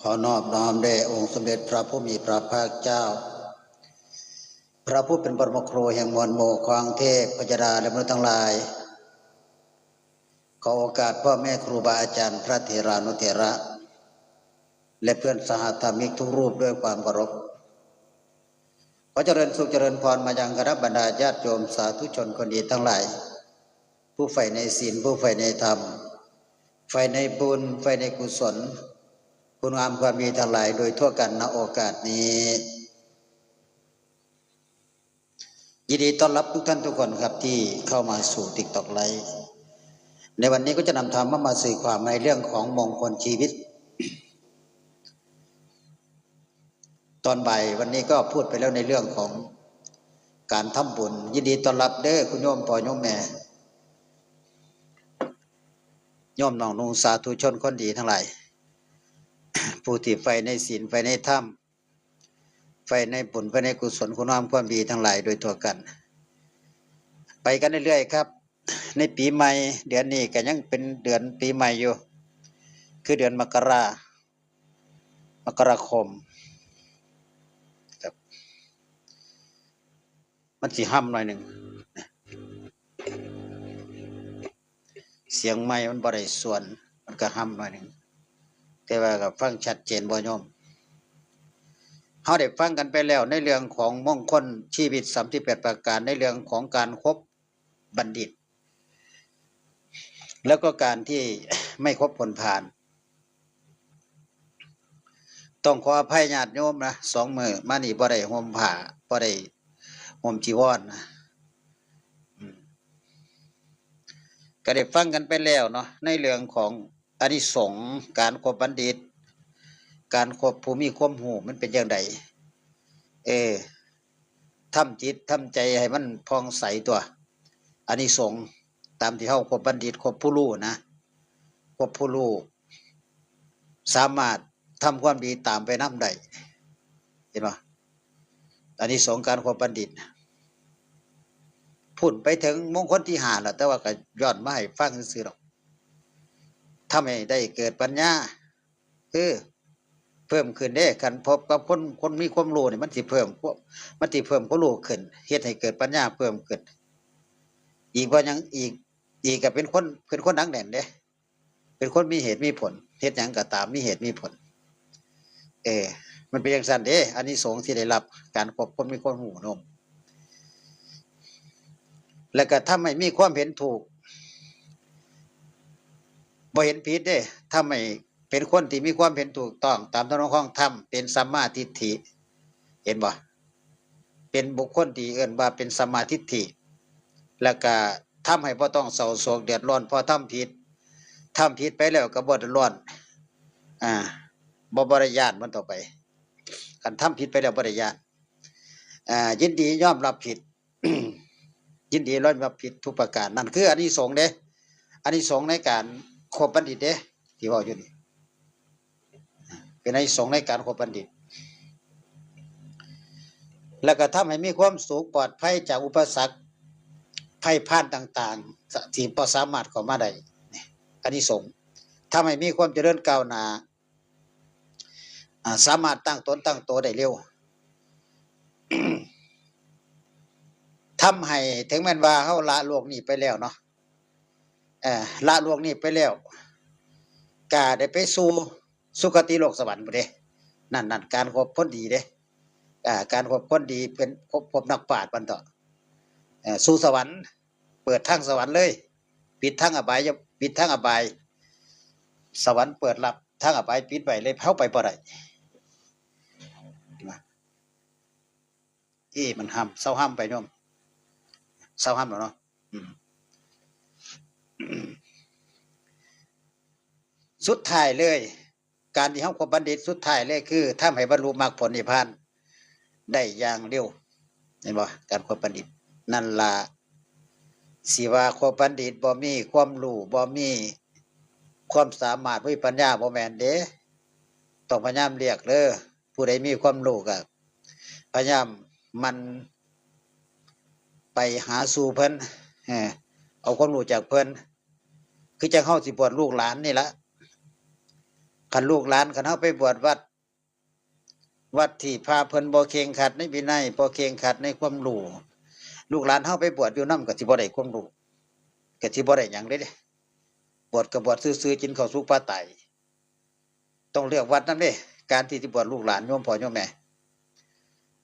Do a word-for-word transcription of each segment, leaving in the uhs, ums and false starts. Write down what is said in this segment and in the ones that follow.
ขอนอบน้อมแด่องค์สมเด็จพระผู้มีพระภาคเจ้า พระผู้เป็นบรมครูแห่งมวลหมู่ของเทพยดาและมนุษย์ทั้งหลาย ขอโอกาสพ่อแม่ครูบาอาจารย์พระเถรานุเถระ และเพื่อนสหธรรมิกทุกรูปด้วยความเคารพ ขอเจริญสุขเจริญพรมายังคณะบรรดาญาติโยมสาธุชนคนดีทั้งหลาย ผู้ใฝ่ในศีล ผู้ใฝ่ในธรรม ใฝ่ในบุญ ใฝ่ในกุศล คุณงามความดีทั้งหลายโดยทั่วกัน ณ โอกาสนี้ ยินดีต้อนรับทุกท่านทุกคนครับที่เข้ามาสู่ TikTok Live ในวันนี้ก็จะนำธรรมะมาสื่อความในเรื่องของมงคลชีวิต ตอนบ่ายวันนี้ก็พูดไปแล้วในเรื่องของการทำบุญ ยินดีต้อนรับเด้อคุณโยมพ่อโยมแม่ โยมน้องนุ่งสาธุชนคนดีทั้งหลาย ผู้ที่ใฝ่ในศีล ใฝ่ในธรรม ใฝ่ในบุญ ใฝ่ในกุศลคุณงามความดีทั้งหลายโดยทั่วกัน ไปกันเรื่อยๆครับ ในปีใหม่ เดือนนี้ก็ยังเป็นเดือนปีใหม่อยู่ คือเดือนมกรา มกราคมครับ มันสิห่ำหน่อยหนึ่ง เสียงไมค์มันบ่ได้ส่วน มันก็ห่ำหน่อยหนึ่ง แต่ว่าก็ฟังชัดเจนบ่โยม เฮาได้ฟังกันไปแล้วในเรื่องของมงคลชีวิตสามสิบแปดประการ ในเรื่องของการคบบัณฑิต แล้วก็การที่ไม่คบคนพาล ต้องขออภัยญาติโยมนะ สองมื้อมานี่บ่ได้ห่มผ้า บ่ได้ห่มจีวรนะ อืม ก็ได้ฟังกันไปแล้วเนาะ ในเรื่องของอานิสงส์การคบบัณฑิต การคบผู้มีความรู้มันเป็นจั่งใด เออ ทำจิตทำใจให้มันผ่องใสตัว อานิสงส์ตามที่เฮาคบบัณฑิต คบผู้รู้นะ คบผู้รู้ สามารถทำความดีตามไปนำได้ เห็นบ่ อานิสงส์การคบบัณฑิต พูดไปถึงมงคลที่ห้าแล้ว แต่ว่าก็ย้อนมาให้ฟังซื่อๆดอก ทำให้ได้เกิดปัญญา เออ เพิ่มขึ้นเด้ คันพบกับคน คนมีความรู้นี่ มันสิเพิ่มความ มันสิเพิ่มความรู้ขึ้น เฮ็ดให้เกิดปัญญาเพิ่มขึ้น อีกว่าหยังอีก อีกก็เป็นคน เป็นคนหนักแน่นเด้ เป็นคนมีเหตุมีผล เฮ็ดหยังก็ตามมีเหตุมีผล เออ มันเป็นจั่งซั้นเด้ อานิสงส์ที่ได้รับการคบคนมีความรู้โยม แล้วก็ทำให้มีความเห็นถูก บ่เห็นผิดเด้ ทำให้เป็นคนที่มีความเห็นถูกต้องตามธรรมนองครองธรรม เป็นสัมมาทิฏฐิ เห็นบ่ เป็นบุคคลที่เอิ้นว่าเป็นสัมมาทิฏฐิ แล้วก็ทำให้บ่ต้องเศร้าโศกเดือดร้อน เพราะทำผิด ทำผิดไปแล้วก็บ่เดือดร้อน อ่า บ่ บ่ได้ย้านมันต่อไป คันทำผิดไปแล้วบ่ได้ย้าน อ่า ยินดียอมรับผิด ยินดียอมรับผิดทุกประการ นั่นคืออานิสงส์เด้ อานิสงส์ในการคบบัณฑิตเด้ ที่เว้าอยู่นี่ เป็นอานิสงส์ในการคบบัณฑิต แล้วก็ทำให้มีความสุขปลอดภัยจากอุปสรรคภัยพานต่างๆ ที่บ่สามารถเข้ามาได้ นี่ อานิสงส์ ทำให้มีความเจริญก้าวหน้า อ่า สามารถตั้งตนตั้งตัวได้เร็ว ทำให้ถึงแม้นว่าเฮาละโลกนี้ไปแล้วเนาะ เอ่อ ละโลกนี้ไปแล้ว ก็ได้ไปสู่สุคติโลกสวรรค์พุ้นเด้ นั่น นั่น การคบคนดีเด้ อ่า การคบคนดีเป็น คบ คบนักปราชญ์มันเถาะ เอ่อ สู่สวรรค์ เปิดทางสวรรค์เลย ปิดทางอบาย ปิดทางอบาย สวรรค์เปิดรับ ทางอบายปิดไว้เลย เฮาไปบ่ได้ เอ๊ะ มันห่ำ เซาห่ำไปโยม เซาห่ำแล้วเนาะ อืม สุดท้ายเลย การที่เฮาคบบัณฑิตสุดท้ายเลยคือทำให้บรรลุมรรคผลนิพพานได้อย่างเร็ว เห็นบ่ การคบบัณฑิต นั่นล่ะ สิว่าคบบัณฑิตบ่มีความรู้ บ่มีความสามารถ บ่มีปัญญา บ่แม่นเด้ ต้องพยายามเลือกเด้อ ผู้ใดมีความรู้ก็พยายามหมั่นไปหาสู่เพิ่น เออ เอาความรู้จากเพิ่น คือจั่งเฮาสิบวชลูกหลานนี่ละ คันลูกหลาน คันเฮาไปบวชวัด วัดที่พระเพิ่นบ่เคร่งครัดในวินัย บ่เคร่งครัดในความรู้ ลูกหลานเฮาไปบวชอยู่นำ ก็สิบ่ได้ความรู้ ก็สิบ่ได้หยังเลยเด้ บวชก็บวชซื่อๆ กินข้าวสุกปลาตาย ต้องเลือกวัดนำเด้ การที่สิบวชลูกหลานโยมพ่อโยมแม่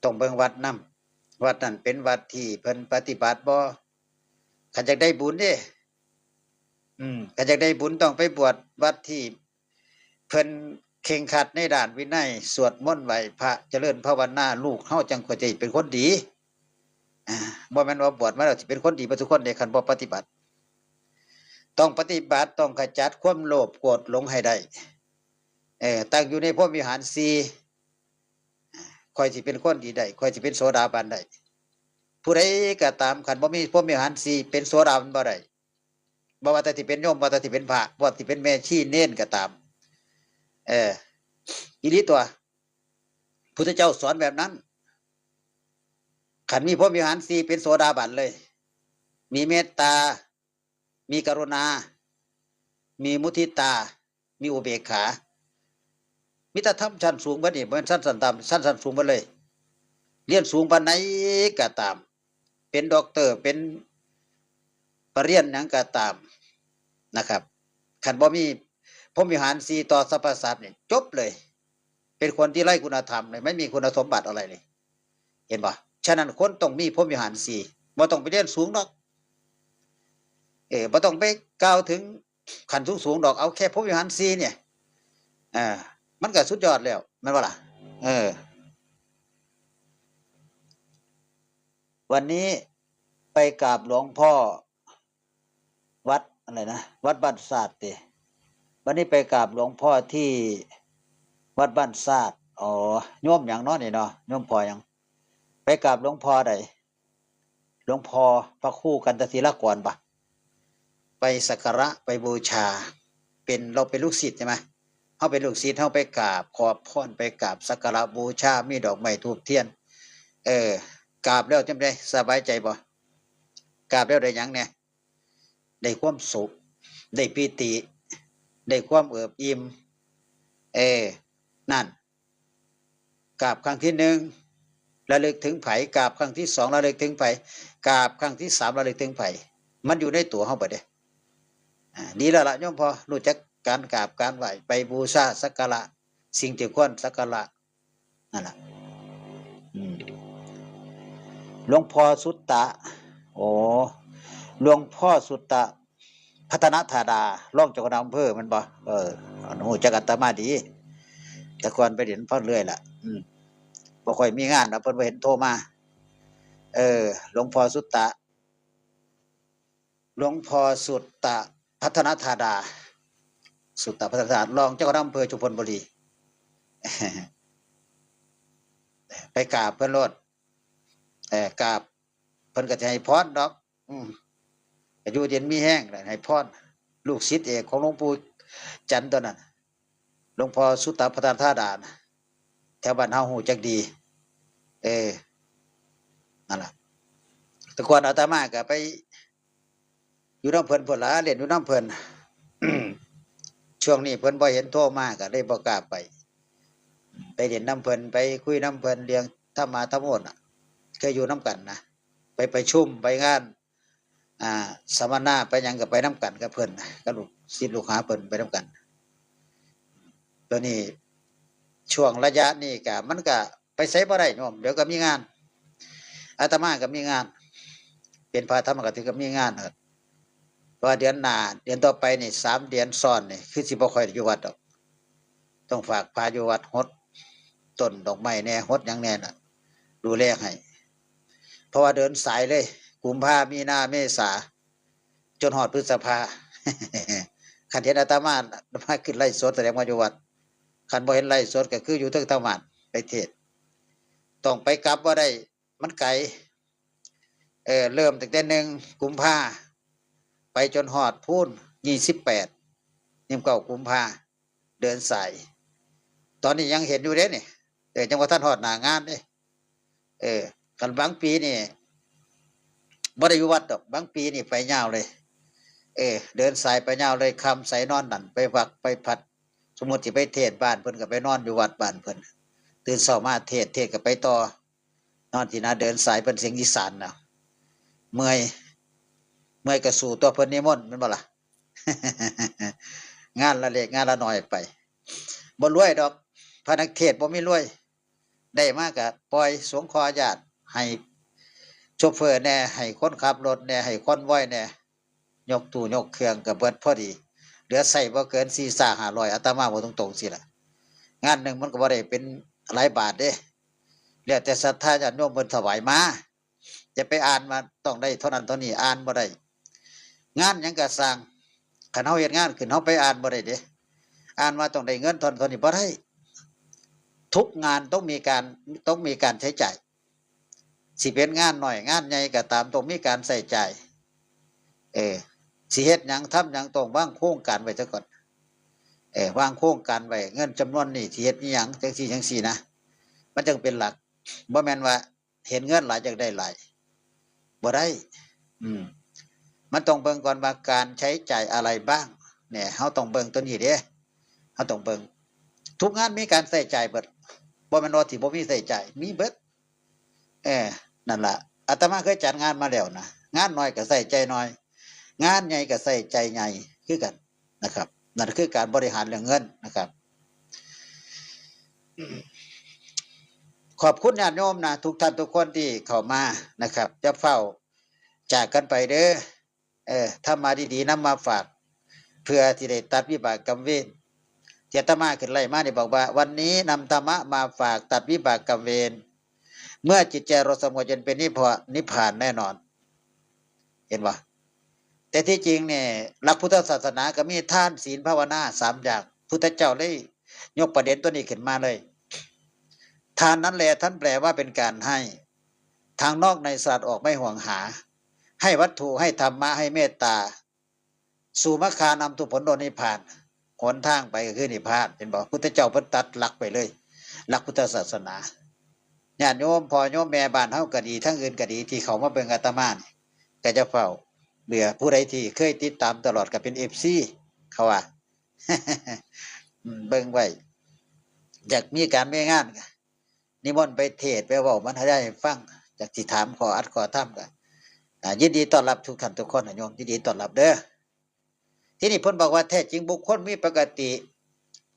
ต้องเบิ่งวัดนำ วัดนั้นเป็นวัดที่เพิ่นปฏิบัติบ่ คันอยากได้บุญเด้ อืม คันอยากได้บุญต้องไปบวชวัดที่เพิ่นเคร่งครัดในด้านวินัย สวดมนต์ไหว้พระ เจริญภาวนา ลูกเฮาจั่งค่อยสิเป็นคนดี อ่า บ่แม่นว่าบวชมาแล้วสิเป็นคนดีเบิดทุกคนเด้ คันบ่ปฏิบัติ ต้องปฏิบัติ ต้องขจัดความโลภโกรธหลงให้ได้ เออ ตั้งอยู่ในพรหมวิหารสี่ ค่อยสิเป็นคนดีได้ ค่อยสิเป็นโสดาบันได้ ผู้ใดก็ตาม คันบ่มีพรหมวิหารสี่ เป็นโสดาบันบ่ได้ บ่ว่าแต่สิเป็นโยม บ่ว่าแต่สิเป็นพระ บ่ว่าสิเป็นแม่ชีเณรก็ตาม เออ อีหลีตัว พุทธเจ้าสอนแบบนั้น คันมีพรหมวิหารสี่ เป็นโสดาบันเลย มีเมตตา มีกรุณา มีมุทิตา มีอุเบกขา มีแต่ธรรมชั้นสูงเบิดนี่ บ่แม่นชั้น ชั้นต่ำ ชั้น ชั้นสูงเบิดเลย เรียนสูงปานใดก็ตาม เป็นด็อกเตอร์ เป็นปริญญาหยังก็ตามนะครับ คันบ่มีพรหมวิหารสี่ ต่อสรรพสัตว์นี่ จบเลย เป็นคนที่ไร้คุณธรรมเลย ไม่มีคุณสมบัติอะไรเลย เห็นบ่ ฉะนั้นคนต้องมีพรหมวิหารสี่ บ่ต้องไปเรียนสูงดอก เออ บ่ต้องไปกล่าวถึงขั้นสูงๆดอก เอาแค่พรหมวิหารสี่เนี่ย อ่า มันก็สุดยอดแล้ว แม่นบ่ล่ะ เออ วันนี้ไปกราบหลวงพ่อ วัดอะไรนะ วัดบ้านซาดติ วันนี้ไปกราบหลวงพ่อที่วัดบ้านซาด อ๋อ โยมหยังเนาะนี่เนาะ โยมพ่อหยัง ไปกราบหลวงพ่อใด หลวงพ่อพระครูกันตศิลากรปะ ไปสักการะ ไปบูชา เป็น เราเป็นลูกศิษย์ใช่ไหม เฮาเป็นลูกศิษย์ เฮาไปกราบขอพร ไปกราบสักการะบูชา มีดอกไม้ธูปเทียน เออ กราบแล้วจั่งใด สบายใจบ่ กราบแล้วได้หยังแหน่ ได้ความสุข ได้ปีติ ได้ความเอิบอิ่ม เออ นั่น กราบครั้งที่หนึ่ง ระลึกถึงไผ กราบครั้งที่สอง ระลึกถึงไผ กราบครั้งที่สาม ระลึกถึงไผ มันอยู่ในตัวเฮาเบิดเด้ อ่า ดีแล้วล่ะโยมพ่อ รู้จักการกราบการไหว้ ไปบูชาสักการะ สิ่งที่ควรสักการะ นั่นล่ะ อืม หลวงพ่อสุตตะ โอ้ หลวงพ่อสุตตะ พัฒนธาดา รองเจ้าคณะอำเภอแม่นบ่ เออ ฮู้จักอาตมาดี แต่ก่อนไปเห็นเพิ่นเรื่อยล่ะ อืม บ่ค่อยมีงานดอก เพิ่นบ่เห็นโทรมา เออ หลวงพ่อสุตตะ หลวงพ่อสุตตะ พัฒนธาดา สุตตะ พัฒนธาดา รองเจ้าคณะอำเภอชุมพลบุรี ไปกราบเพิ่นโลด เอ่อ กราบ เพิ่นก็สิให้พรดอก อืม อายุเย็นมีแฮง ให้พร ลูกศิษย์เอกของหลวงปู่จันทน์ตัวนั้น หลวงพ่อสุตตะ พัฒนธาดานะ แถวบ้านเฮาฮู้จักดี เออ นั่นล่ะ แต่ก่อนอาตมาก็ไปอยู่นำเพิ่นพุ้นล่ะ เล่นอยู่นำเพิ่น ช่วงนี้เพิ่นบ่เห็นโทรมา ก็เลยบ่กล้าไป ไปเล่นนำเพิ่น ไปคุยนำเพิ่นเรื่องธรรมะธรรมโมน่ะ เคยอยู่นำกันนะ ไปประชุม ไปงาน อ่า สัมมนา ไปหยังก็ไปนำกันกับเพิ่นนะ กับลูกศิษย์ลูกหาเพิ่นไปนำกัน ตัวนี้ ช่วงระยะนี้ก็ มันก็ไปไสบ่ได้โยม เดี๋ยวก็มีงาน อาตมาก็มีงาน เป็นพระธรรมกถึกก็มีงานครับ เพราะว่าเดือนหน้า เดือนต่อไปนี่ สามเดือนซ้อนนี่ คือสิบ่ค่อยได้อยู่วัดดอก ต้องฝากพระอยู่วัด หดต้นดอกไม้แหน่ หดหยังแหน่น่ะ ดูแลให้ เพราะว่าเดินสายเลย กุมภา มีนา เมษา จนฮอดพฤษภา คันเห็นอาตมา อาตมาขึ้นไลฟ์สด แสดงว่าอยู่วัด คันบ่เห็นไลฟ์สดก็คืออยู่เทิงธรรมาสน์ไปเทศน์ ต้องไปกลับบ่ได้ มันไกล เออ เริ่มตั้งแต่หนึ่งกุมภา ไปจนฮอดพู้น ยี่สิบแปด ยี่สิบเก้ากุมภา เดินสาย ตอนนี้ยังเห็นอยู่เด้นี่ เออ ยังบ่ทันฮอดหน้างานเด้ เออ คันบางปีนี่ บ่ได้อยู่วัดดอก บางปีนี่ไปยาวเลย เออ เดินสายไปยาวเลย ค่ำใสนอนนั่น ไปวัดไปพัด สมมุติสิไปเทศน์บ้านเพิ่นก็ไปนอนอยู่วัดบ้านเพิ่น ตื่นเช้ามาเทศน์ เทศน์ก็ไปต่อ นอนที่นาเดินสายเพิ่นเสียงอีสานนะ เมื่อย เมื่อยก็สู้ตัวเพิ่นนิมนต์แม่นบ่ล่ะ งานละเล็กงานละน้อยไป บ่รวยดอก พระนักเทศน์บ่มีรวย ได้มาก็ปล่อยสงเคราะห์ญาติ ให้โชเฟอร์แหน่ ให้คนขับรถแหน่ ให้คอนวอยแหน่ ยกตู้ยกเครื่องก็เบิดพอดี เหลือใช้บ่เกินสี่ซาห้าร้อย อาตมาเว้าตรงๆ ซี้ล่ะ งานหนึ่งมันก็บ่ได้เป็นหลายบาทเด้ แล้วแต่ศรัทธาญาติโยมเพิ่นถวายมา จะไปอ่านว่าต้องได้เท่านั้นเท่านี้ อ่านบ่ได้ งานหยังก็ซ่าง คันเฮาเฮ็ดงานขึ้น เฮาไปอ่านบ่ได้เด้ อ่านว่าต้องได้เงินเท่านั้นเท่านี้ บ่ได้ ทุกงานต้องมีการ ต้องมีการใช้จ่าย สิเป็นงานน้อยงานใหญ่ก็ตาม ต้องมีการใช้จ่าย เออ สิเฮ็ดหยังทำหยังต้องวางโครงการไว้ซะก่อน เออ วางโครงการไว้ เงินจำนวนนี้สิเฮ็ดอิหยัง จั่งซี้จั่งซี้นะ มันจั่งเป็นหลัก บ่แม่นว่าเห็นเงินหลายอยากได้หลาย บ่ได้ อืม มันต้องเบิ่งก่อนว่าการใช้จ่ายอะไรบ้าง เนี่ย เฮาต้องเบิ่งตัวนี้เด้ เฮาต้องเบิ่ง ทุกงานมีการใช้จ่ายเบิด บ่แม่นว่าสิบ่มีใช้จ่าย มีเบิด เออ นั่นล่ะ อาตมาเคยจัดงานมาแล้วนะ งานน้อยก็ใช้จ่ายน้อย งานใหญ่ก็ใช้จ่ายใหญ่คือกันนะครับ นั่นคือการบริหารเรื่องเงินนะครับ ขอบคุณญาติโยมนะ ทุกท่านทุกคนที่เข้ามานะครับ อย่าเฝ้าจากกันไปเด้อ เออ ธรรมะดีๆนำมาฝาก เพื่อที่ได้ตัดวิบากกรรมเวร ที่อาตมาขึ้นไลฟ์มานี่บอกว่า วันนี้นำธรรมะมาฝากตัดวิบากกรรมเวร เมื่อจิตใจเราสงบเย็นเป็นนิพพาน นิพพานแน่นอน เห็นบ่ แต่ที่จริงเนี่ย หลักพุทธศาสนาก็มีทาน ศีล ภาวนา สามอย่าง พุทธเจ้าเลยยกประเด็นตัวนี้ขึ้นมาเลย ทานนั้นแล ท่านแปลว่าเป็นการให้ ทางนอกในสลัดออกไม่ห่วงหา ให้วัตถุ ให้ธรรมะ ให้เมตตา สู่มรรคานำสู่ผลโดยนิพพาน หนทางไปก็คือนิพพาน เห็นบ่ พุทธเจ้าเพิ่นตัดหลักไปเลย หลักพุทธศาสนา ญาติโยมพ่อโยมแม่บ้านเฮาก็ดี ทั้งอื่นก็ดี ที่เขามาเบิ่งอาตมานี่ ก็จะเฝ้าเบื่อ ผู้ใดที่เคยติดตามตลอดก็เป็น เอฟซี เขาว่า อืม เบิ่งไว้ อยากมีการมีงานก็นิมนต์ไปเทศน์ไปเว้าบรรยายให้ฟัง อยากสิถามข้ออัดข้อธรรมก็ อ่า ยินดีต้อนรับทุกท่านทุกคนนะโยม ยินดีต้อนรับเด้อ ที่นี่เพิ่นบอกว่าแท้จริงบุคคลมีปกติ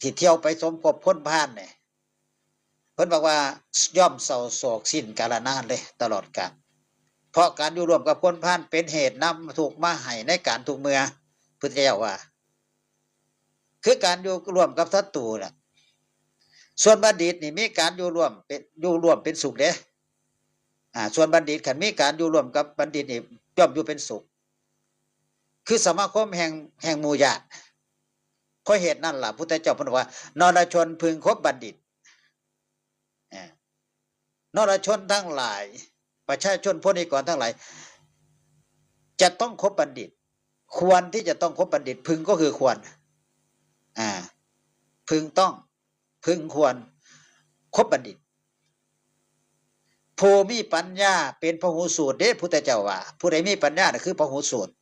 ที่เที่ยวไปสมคบคนพาลเนี่ย เพิ่นบอกว่าย่อมเศร้าโศกสิ้นกาลนานเลยตลอดกาล เพราะการอยู่ร่วมกับคนพาลเป็นเหตุนำทุกข์มาให้ในการทุกเมื่อ พุทธเจ้าว่า คือการอยู่ร่วมกับศัตรูน่ะ ส่วนบัณฑิตนี่มีการอยู่ร่วมเป็น อยู่ร่วมเป็นสุขเด้ อ่า ส่วนบัณฑิตคันมีการอยู่ร่วมกับบัณฑิตนี่ย่อมอยู่เป็นสุข คือสมาคมแห่ง แห่งหมู่ญาติ เพราะเหตุนั้นล่ะ พุทธเจ้าเพิ่นบอกว่า นรชนพึงคบบัณฑิต อ่า นรชนทั้งหลาย ประชาชนพลนิกรทั้งหลาย จะต้องคบบัณฑิต ควรที่จะต้องคบบัณฑิต พึงก็คือควร อ่า พึงต้อง พึงควร คบบัณฑิต ผู้มีปัญญาเป็นพหูสูตรเด้ พุทธเจ้าว่า ผู้ใดมีปัญญาน่ะคือพหูสูตร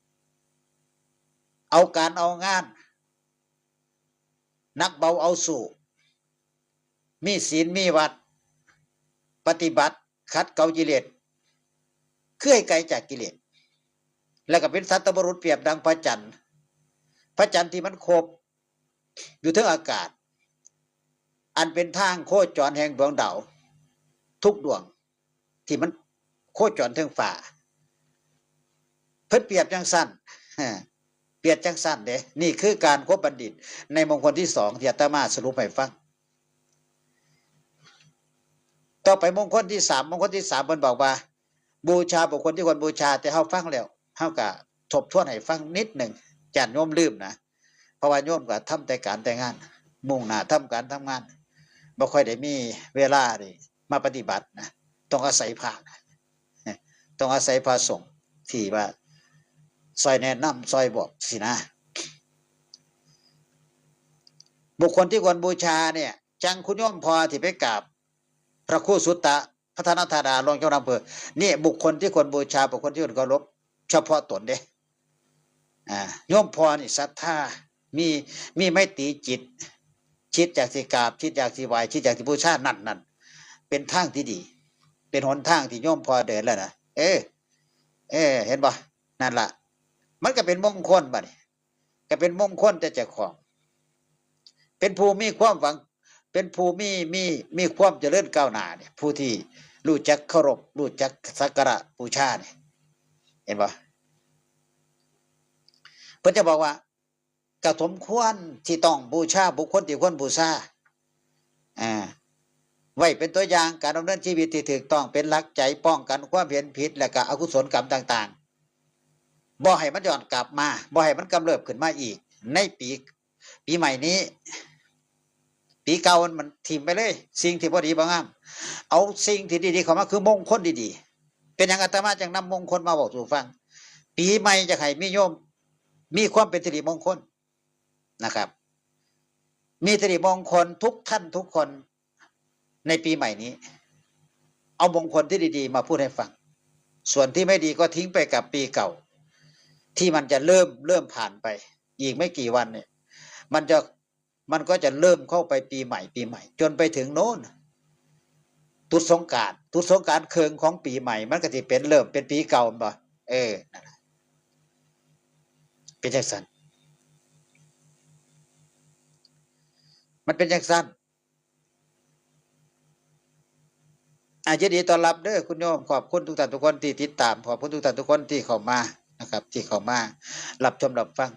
เอาการเอางาน หนักเบาเอาสู้ มีศีลมีวัตร ปฏิบัติ ขัดเกลากิเลส คือให้ไกลจากกิเลส แล้วก็เป็นสัตบุรุษเปรียบดังพระจันทร์ พระจันทร์ที่มันคบอยู่เทิงอากาศ อันเป็นทางโคจรแห่งดวงดาวทุกดวง ที่มันโคจรเทิงฟ้า เพิ่นเปรียบจังซั่น เปรียบจังซั่นเด้ นี่คือการคบบัณฑิตในมงคลที่สองที่อาตมาสรุปให้ฟัง ต่อไปมงคลที่สาม มงคลที่สามเพิ่นบอกว่า บูชาบุคคลที่ควรบูชา แต่เฮาฟังแล้ว เฮาก็ทบทวนให้ฟังนิดหนึ่ง ญาติโยมลืมนะ เพราะว่าโยมก็ทำแต่การแต่งาน มุ่งหน้าทำการทำงาน บ่ค่อยได้มีเวลานี่มาปฏิบัตินะ ต้องอาศัยพระนะ ต้องอาศัยพระสงฆ์ที่ว่าซอยแนะนำ ซอยบอกสินะ บุคคลที่ควรบูชาเนี่ย จังคุณโยมพ่อที่ไปกราบพระครูสุตตะ พัฒนธาดา รองเจ้าคณะอำเภอ นี่บุคคลที่ควรบูชา บุคคลที่ควรเคารพเฉพาะตนเด้ อ่า โยมพ่อนี่ศรัทธา มี มีไมตรีจิต คิดอยากสิกราบ คิดอยากสิไหว้ คิดอยากสิบูชา นั่น นั่น เป็นทางที่ดี เป็นหนทางที่โยมพ่อเดินแล้วนะ เออ เออ เห็นบ่ นั่นล่ะ มันก็เป็นมงคลบัดนี้ ก็เป็นมงคลแต่เจ้าของ เป็นผู้มีความหวัง เป็นผู้มี มี มีความเจริญก้าวหน้าเนี่ย ผู้ที่รู้จักเคารพ รู้จักสักการะบูชาเนี่ย เห็นบ่ เพิ่นจะบอกว่า ก็สมควรที่ต้องบูชาบุคคลที่ควรบูชา อ่า ไว้เป็นตัวอย่างการดำเนินชีวิตที่ถูกต้อง เป็นหลักใจป้องกันความเห็นผิด และก็อกุศลกรรมต่างๆ บ่ให้มันย้อนกลับมา บ่ให้มันกำเริบขึ้นมาอีก ในปี ปีใหม่นี้ ปีเก่ามันถิ่มไปเลย สิ่งที่บ่ดีบ่งาม เอาสิ่งที่ดีๆเข้ามา คือมงคลดีๆ เป็นหยังอาตมาจึงนำมงคลมาบอกสู่ฟัง ปีใหม่จะให้มีโยม มีความเป็นสิริมงคลนะครับ มีสิริมงคลทุกท่านทุกคน ในปีใหม่นี้ เอามงคลที่ดีๆมาพูดให้ฟัง ส่วนที่ไม่ดีก็ทิ้งไปกับปีเก่า ที่มันจะเริ่ม เริ่มผ่านไป อีกไม่กี่วันเนี่ย มันจะ มันก็จะเริ่มเข้าไปปีใหม่ ปีใหม่ จนไปถึงโน้น ตุดสงกรานต์ ตุดสงกรานต์เคิงของปีใหม่ มันก็สิเป็นเริ่มเป็นปีเก่าแม่นบ่ เออ นั่นล่ะ เป็นจังซั่น มันเป็นจังซั่น อ่ะ ยินดีต้อนรับเด้อคุณโยม ขอบคุณทุกท่านทุกคนที่ติดตาม ขอบคุณทุกท่านทุกคนที่เข้ามานะครับ ที่เข้ามารับชมรับฟัง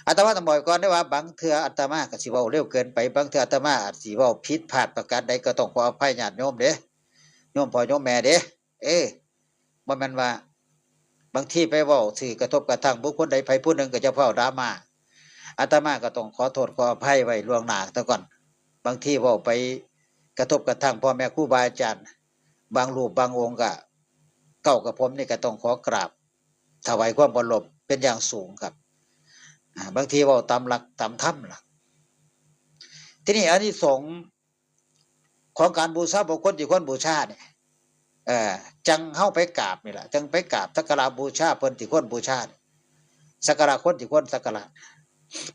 อาตมาต้องบอกก่อนเด้อว่า บางเทื่ออาตมาก็สิเว้าเร็วเกินไป บางเทื่ออาตมาอาจสิเว้าผิดพลาดประการใด ก็ต้องขออภัยญาติโยมเด้ โยมพ่อโยมแม่เด้ เออ บ่แม่นว่า บางทีไปเว้าซื่อกระทบกระทั่งบุคคลใดไผผู้หนึ่งก็จะฟ้าวดราม่า อาตมาก็ต้องขอโทษขออภัยไว้ล่วงหน้าซะก่อน บางทีเว้าไปกระทบกระทั่งพ่อแม่ครูบาอาจารย์ บางรูปบางองค์ก็ เก้ากับผมนี่ก็ต้องขอกราบถวายความเคารพเป็นอย่างสูงครับ อ่า บางทีเว้าตามหลักตามธรรมล่ะ ทีนี้อานิสงส์ของการบูชาบุคคลที่ควรบูชาเนี่ย เอ่อ จั่งเฮาไปกราบนี่ล่ะ จั่งไปกราบสักการะบูชาเพิ่นที่ควรบูชาเนี่ย สักการะคนที่ควรสักการะ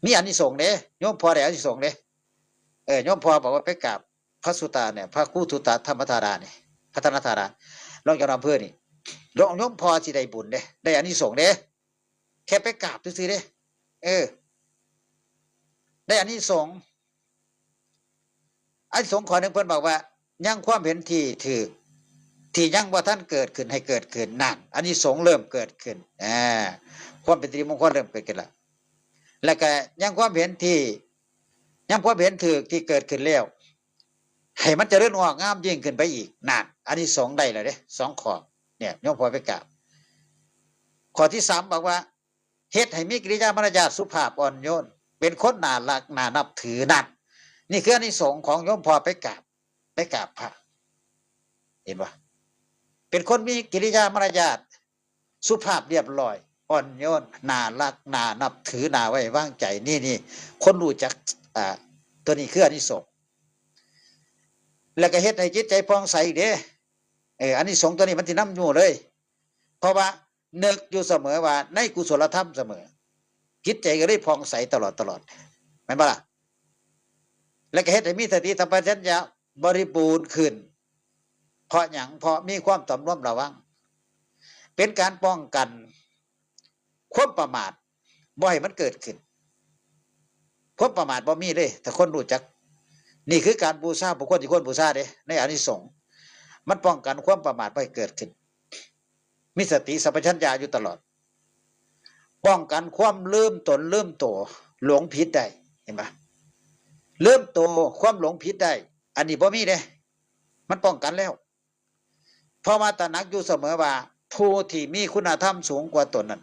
มีอานิสงส์เด้ โยมพ่อได้อานิสงส์เด้ เออ โยมพ่อบอกว่าไปกราบพระสุตาเนี่ย พระครูสุตาธรรมธาราเนี่ย พัฒนธารา รองเจ้าอำเภอนี่ โยมพ่อสิได้บุญเด้ ได้อานิสงส์เด้ แค่ไปกราบซื่อๆเด้ เออ ได้อานิสงส์ อานิสงส์ข้อหนึ่งเพิ่นบอกว่า ยังความเห็นที่ถูก ที่ยังบ่ทันเกิดขึ้นให้เกิดขึ้น นั่น อานิสงส์เริ่มเกิดขึ้น อ่า ความเป็นสิริมงคลเริ่มเกิดขึ้นละ แล้วก็ยังความเห็นที่ ยังความเห็นถูกที่เกิดขึ้นแล้ว ให้มันเจริญงอกงามยิ่งขึ้นไปอีก นั่น อานิสงส์ได้แล้วเด้ สองข้อ เนี่ย โยมพ่อไปกราบ ข้อที่สามบอกว่า เฮ็ดให้มีกิริยามารยาทสุภาพอ่อนโยน เป็นคนน่ารักน่านับถือ นั่น นี่คืออานิสงส์ของโยมพ่อไปกราบ ไปกราบพระ เห็นบ่ เป็นคนมีกิริยามารยาทสุภาพเรียบร้อย อ่อนโยน น่ารักน่านับถือ น่าไว้วางใจ นี่ นี่ คนรู้จัก อ่า ตัวนี้คืออานิสงส์ แล้วก็เฮ็ดให้จิตใจผ่องใสอีกเด้ เออ อานิสงส์ตัวนี้มันสินำอยู่เลย เพราะว่านึกอยู่เสมอว่าในกุศลธรรมเสมอ จิตใจก็เลยผ่องใสตลอดตลอด แม่นบ่ล่ะ แล้วก็เฮ็ดให้มีสติสัมปชัญญะบริบูรณ์ขึ้น เพราะหยัง เพราะมีความสำรวมระวัง เป็นการป้องกันความประมาท บ่ให้มันเกิดขึ้น ความประมาทบ่มีเลย ถ้าคนรู้จัก นี่คือการบูชาบุคคลที่ควรบูชาเด้ ในอานิสงส์ มันป้องกันความประมาทบ่ให้เกิดขึ้น มีสติสัมปชัญญะอยู่ตลอด ป้องกันความลืมตนลืมตัว หลงผิดได้ เห็นปะ ลืมตัว ความหลงผิดได้ อันนี้บ่มีเด้ มันป้องกันแล้ว เพราะว่าตระหนักอยู่เสมอว่า ผู้ที่มีคุณธรรมสูงกว่าตนนั้น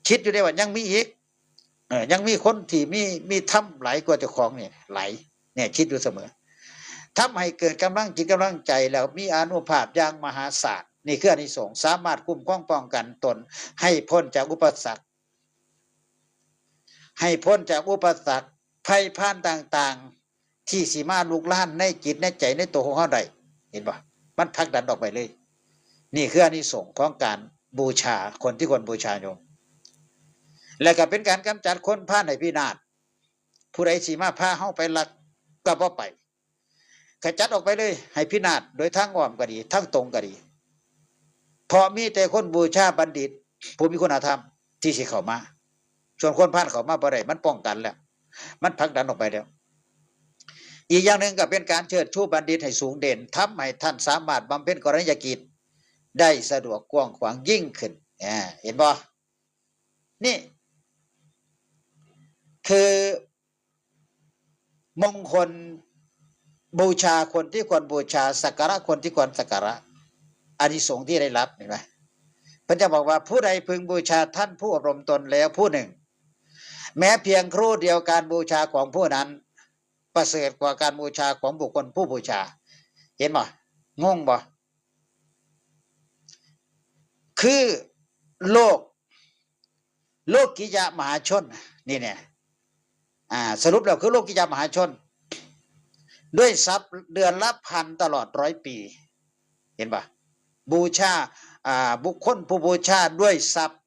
คิดอยู่ได้ว่ายังมีอีก เอ่อ ยังมีคนที่มี มีธรรมหลายกว่าเจ้าของนี่ หลาย เนี่ย คิดอยู่เสมอ ทำให้เกิดกำลังจิตกำลังใจ แล้วมีอานุภาพอย่างมหาศาล นี่คืออานิสงส์ สามารถคุ้มครองป้องกันตนให้พ้นจากอุปสรรค ให้พ้นจากอุปสรรค ภัยพานต่างๆ ที่สิมาลุกลานในจิตในใจในตัวของเฮาได้ เห็นบ่ มันผลักดันออกไปเลย นี่คืออานิสงส์ของการบูชาคนที่ควรบูชาโยม และก็เป็นการกำจัดคนพาลให้พินาศ ผู้ใดสิมาพาเฮาไปลักก็บ่ไป ขจัดออกไปเลย ให้พินาศโดยทางอ้อมก็ดี ทางตรงก็ดี เพราะมีแต่คนบูชาบัณฑิต ผู้มีคุณธรรมที่สิเข้ามา ส่วนคนพาลเข้ามาบ่ได้ มันป้องกันแล้ว มันผลักดันออกไปแล้ว อีกอย่างหนึ่งก็เป็นการเชิดชูบัณฑิตให้สูงเด่น ทำให้ท่านสามารถบำเพ็ญกรณียกิจได้สะดวกกว้างขวางยิ่งขึ้น อ่า เห็นบ่ นี่ คือมงคล บูชาคนที่ควรบูชา สักการะคนที่ควรสักการะ อานิสงส์ที่ได้รับ เห็นไหม เพิ่นจะบอกว่าผู้ใดพึงบูชาท่านผู้อบรมตนแล้วผู้หนึ่ง แม้เพียงครู่เดียวการบูชาของผู้นั้น ประเสริฐกว่าการบูชาของบุคคลผู้บูชา เห็นบ่ งงบ่ คือโลก โลกิยะมหาชน นี่เนี่ย อ่า สรุปแล้วคือโลกิยะมหาชน ด้วยทรัพย์เดือนละพันตลอดร้อยปี เห็นปะ บูชา อ่า บุคคลผู้บูชาด้วยทรัพย์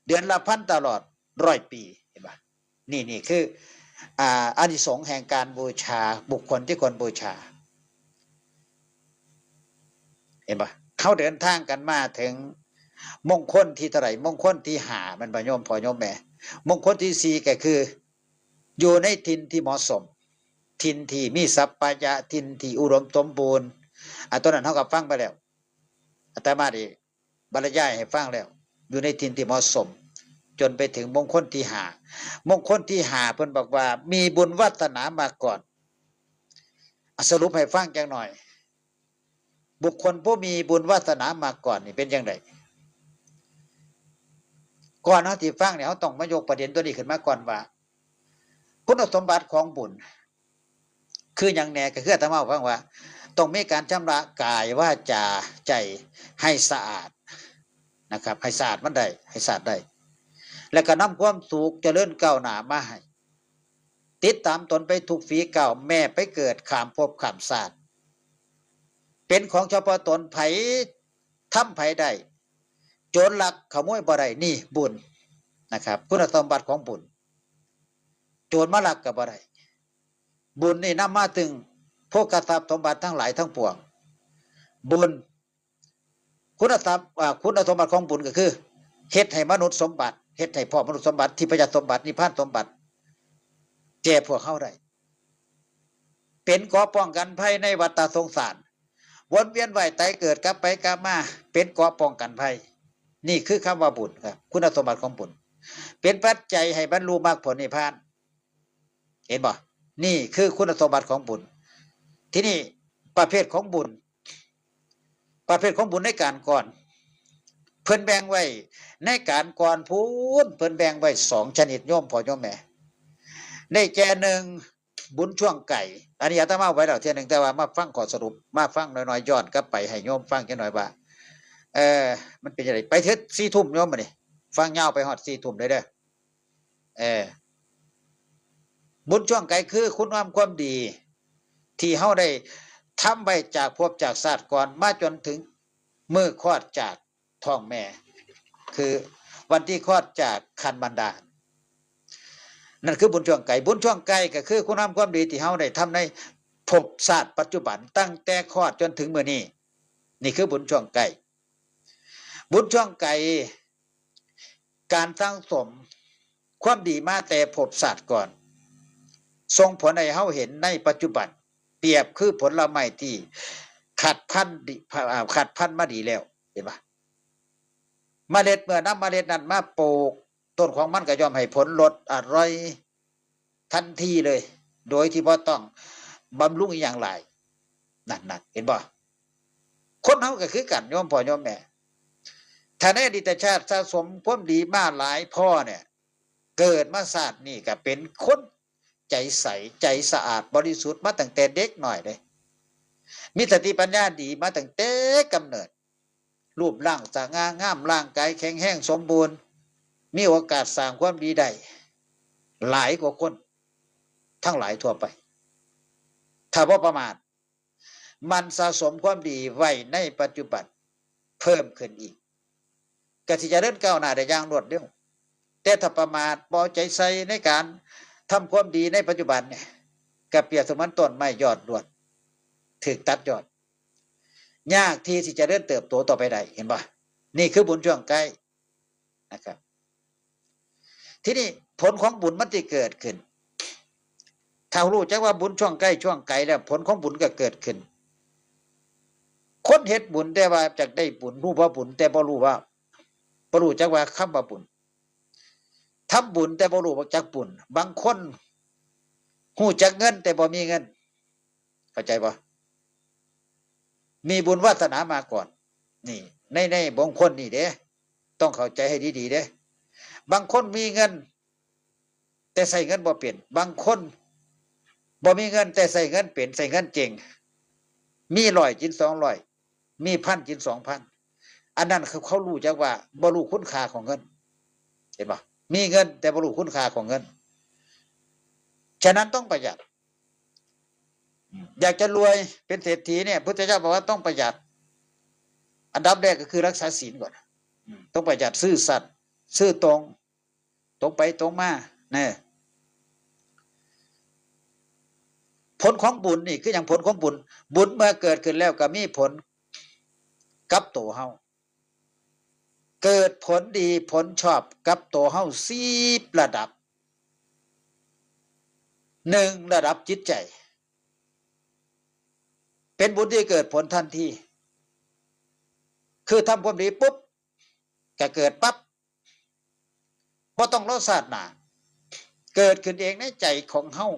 เดือนละพันตลอดร้อยปี เห็นปะ นี่ นี่คือ อ่า อานิสงส์แห่งการบูชา บุคคลที่ควรบูชา เห็นปะ เขาเดินทางกันมาถึงมงคลที่เท่าไหร่ มงคลที่ห้า มันบ่ โยมพ่อโยมแม่ มงคลที่สี่ก็คือ อยู่ในถิ่นที่เหมาะสม ถิ่นที่มีสัพพะยะ ถิ่นที่อุดมสมบูรณ์ อ่ะ ตอนนั้นเขาก็ฟังไปแล้ว อาตมาได้บรรยายให้ฟังแล้ว อยู่ในถิ่นที่เหมาะสม จนไปถึงมงคลที่ห้า มงคลที่ห้าเพิ่นบอกว่ามีบุญวาสนามาก่อน อ่ะ สรุปให้ฟังจักหน่อย บุคคลผู้มีบุญวาสนามาก่อนนี่เป็นจั่งใด ก่อนเฮาสิฟังเนี่ย เฮาต้องมายกประเด็นตัวนี้ขึ้นมาก่อนว่า คุณสมบัติของบุญ คือหยังแหน่ ก็คืออาตมาฟังว่า ต้องมีการชำระกายวาจาใจให้สะอาดนะครับ ให้สะอาดมันได้ ให้สะอาดได้ แล้วก็นำความสุขเจริญก้าวหน้ามาให้ ติดตามตนไปทุกฝีก้าว แม้ไปเกิดข้ามภพข้ามชาติ เป็นของเฉพาะตน ไผทำไผได้ โจรลักขโมยบ่ได้ นี่บุญนะครับ คุณสมบัติของบุญ โจรมาลักก็บ่ได้ บุญนี่นำมาถึงโภคทรัพย์สมบัติทั้งหลายทั้งปวง บุญ คุณสมบัติ อ่า คุณสมบัติของบุญก็คือ เฮ็ดให้มนุษย์สมบัติ เฮ็ดให้พ้อมนุษย์สมบัติ ทิพยสมบัติ นิพพานสมบัติ แก่พวกเฮาได้ เป็นเกราะป้องกันภัยในวัฏสงสาร วนเวียนว่ายตายเกิดกลับไปกลับมา เป็นเกราะป้องกันภัย นี่คือคำว่าบุญครับ คุณสมบัติของบุญ เป็นปัจจัยให้บรรลุมรรคผลนิพพาน เห็นบ่ นี่คือคุณสมบัติของบุญ ทีนี้ประเภทของบุญ ประเภทของบุญในการก่อน เพิ่นแบ่งไว้ในการก่อนพู้น เพิ่นแบ่งไว้สองชนิด โยมพ่อโยมแม่ ได้แก่หนึ่ง บุญช่วงไกล อันนี้อาตมาไว้แล้วเทื่อหนึ่ง แต่ว่ามาฟังข้อสรุป มาฟังหน่อยๆ ย้อนกลับไปให้โยมฟังจักหน่อยว่า เออ มันเป็นจั่งใด ไปเถิด สี่ทุ่ม โยม มื้อนี้ ฟังยาวไปฮอด สี่ทุ่ม เลยเด้อ เออ บุญช่วงไกลคือคุณงามความดี ที่เฮาได้ทำไว้จากภพจากชาติก่อน มาจนถึงมื้อคลอดจากท้องแม่ คือวันที่คลอดจากครรภ์มารดา นั่นคือบุญช่วงไกล บุญช่วงใกล้ก็คือคุณงามความดีที่เฮาได้ทำในภพชาติปัจจุบัน ตั้งแต่คลอดจนถึงมื้อนี้ นี่คือบุญช่วงไกล บุญช่วงไกล การสั่งสมความดีมาแต่ภพชาติก่อน ส่งผลให้เฮาเห็นในปัจจุบัน เปรียบคือผลไม้ที่คัดพันธุ์ดี อ่า คัดพันธุ์มาดีแล้ว เห็นปะ เมล็ด เมื่อนำเมล็ดนั้นมาปลูก ต้นของมันก็ย่อมให้ผลรสอร่อยทันทีเลย โดยที่บ่ต้องบำรุงอีหยังหลาย นั่นๆ เห็นบ่ คนเฮาก็คือกัน โยมพ่อโยมแม่ ถ้าในอดีตชาติสะสมความดีมาหลายพอเนี่ย เกิดมาชาตินี้ก็เป็นคนใจใส ใจสะอาดบริสุทธิ์มาตั้งแต่เด็กน้อยเลย มีสติปัญญาดีมาตั้งแต่กำเนิด รูปร่างสง่างาม ร่างกายแข็งแรงสมบูรณ์ มีโอกาสสร้างความดีได้ หลายกว่าคนทั้งหลายทั่วไป ถ้าบ่ประมาท หมั่นสะสมความดีไว้ในปัจจุบันเพิ่มขึ้นอีก ก็สิเจริญก้าวหน้าได้อย่างรวดเร็ว แต่ถ้าประมาท บ่เอาใจใส่ในการ ทำความดีในปัจจุบันเนี่ย ก็เปรียบเสมือนต้นไม้ยอดด้วน ถูกตัดยอด ยากที่สิจะเจริญเติบโตต่อไปได้ เห็นปะ นี่คือบุญช่วงใกล้นะครับ ทีนี้ผลของบุญมันจะเกิดขึ้น ถ้ารู้จักว่าบุญช่วงใกล้ช่วงไกลแล้ว ผลของบุญก็เกิดขึ้น คนเฮ็ดบุญแต่ว่าจักได้บุญ รู้ว่าบุญ แต่บ่รู้ว่า บ่รู้จักว่าคำว่าบุญ ทำบุญแต่บ่รู้จักบุญ บางคนรู้จักเงินแต่บ่มีเงิน เข้าใจบ่ มีบุญวาสนามาก่อน นี่ ใน ในบางคนนี่เด้ ต้องเข้าใจให้ดีๆเด้ บางคนมีเงิน แต่ใช้เงินบ่เป็น บางคนบ่มีเงินแต่ใช้เงินเป็น ใช้เงินเก่ง มีร้อยกินสองร้อย มีพันกินสองพัน อันนั้นเขา เขารู้จักว่าบ่รู้คุณค่าของเงิน เห็นปะ มีเงินแต่บ่รู้คุณค่าของเงิน ฉะนั้นต้องประหยัด อยากจะรวยเป็นเศรษฐีเนี่ย พุทธเจ้าบอกว่าต้องประหยัด อันดับแรกก็คือรักษาศีลก่อน ต้องประหยัด ซื่อสัตย์ ซื่อตรง ตรงไปตรงมา เนี่ย ผลของบุญนี่คืออย่างผลของบุญ บุญเมื่อเกิดขึ้นแล้วก็มีผลกับตัวเฮา เกิดผลดีผลชอบกับตัวเฮาสิบระดับ หนึ่ง ระดับจิตใจ เป็นบุญที่เกิดผลทันที คือทำความดีปุ๊บ ก็เกิดปั๊บ บ่ต้องรอชาติหน้า เกิดขึ้นเองในใจของเฮา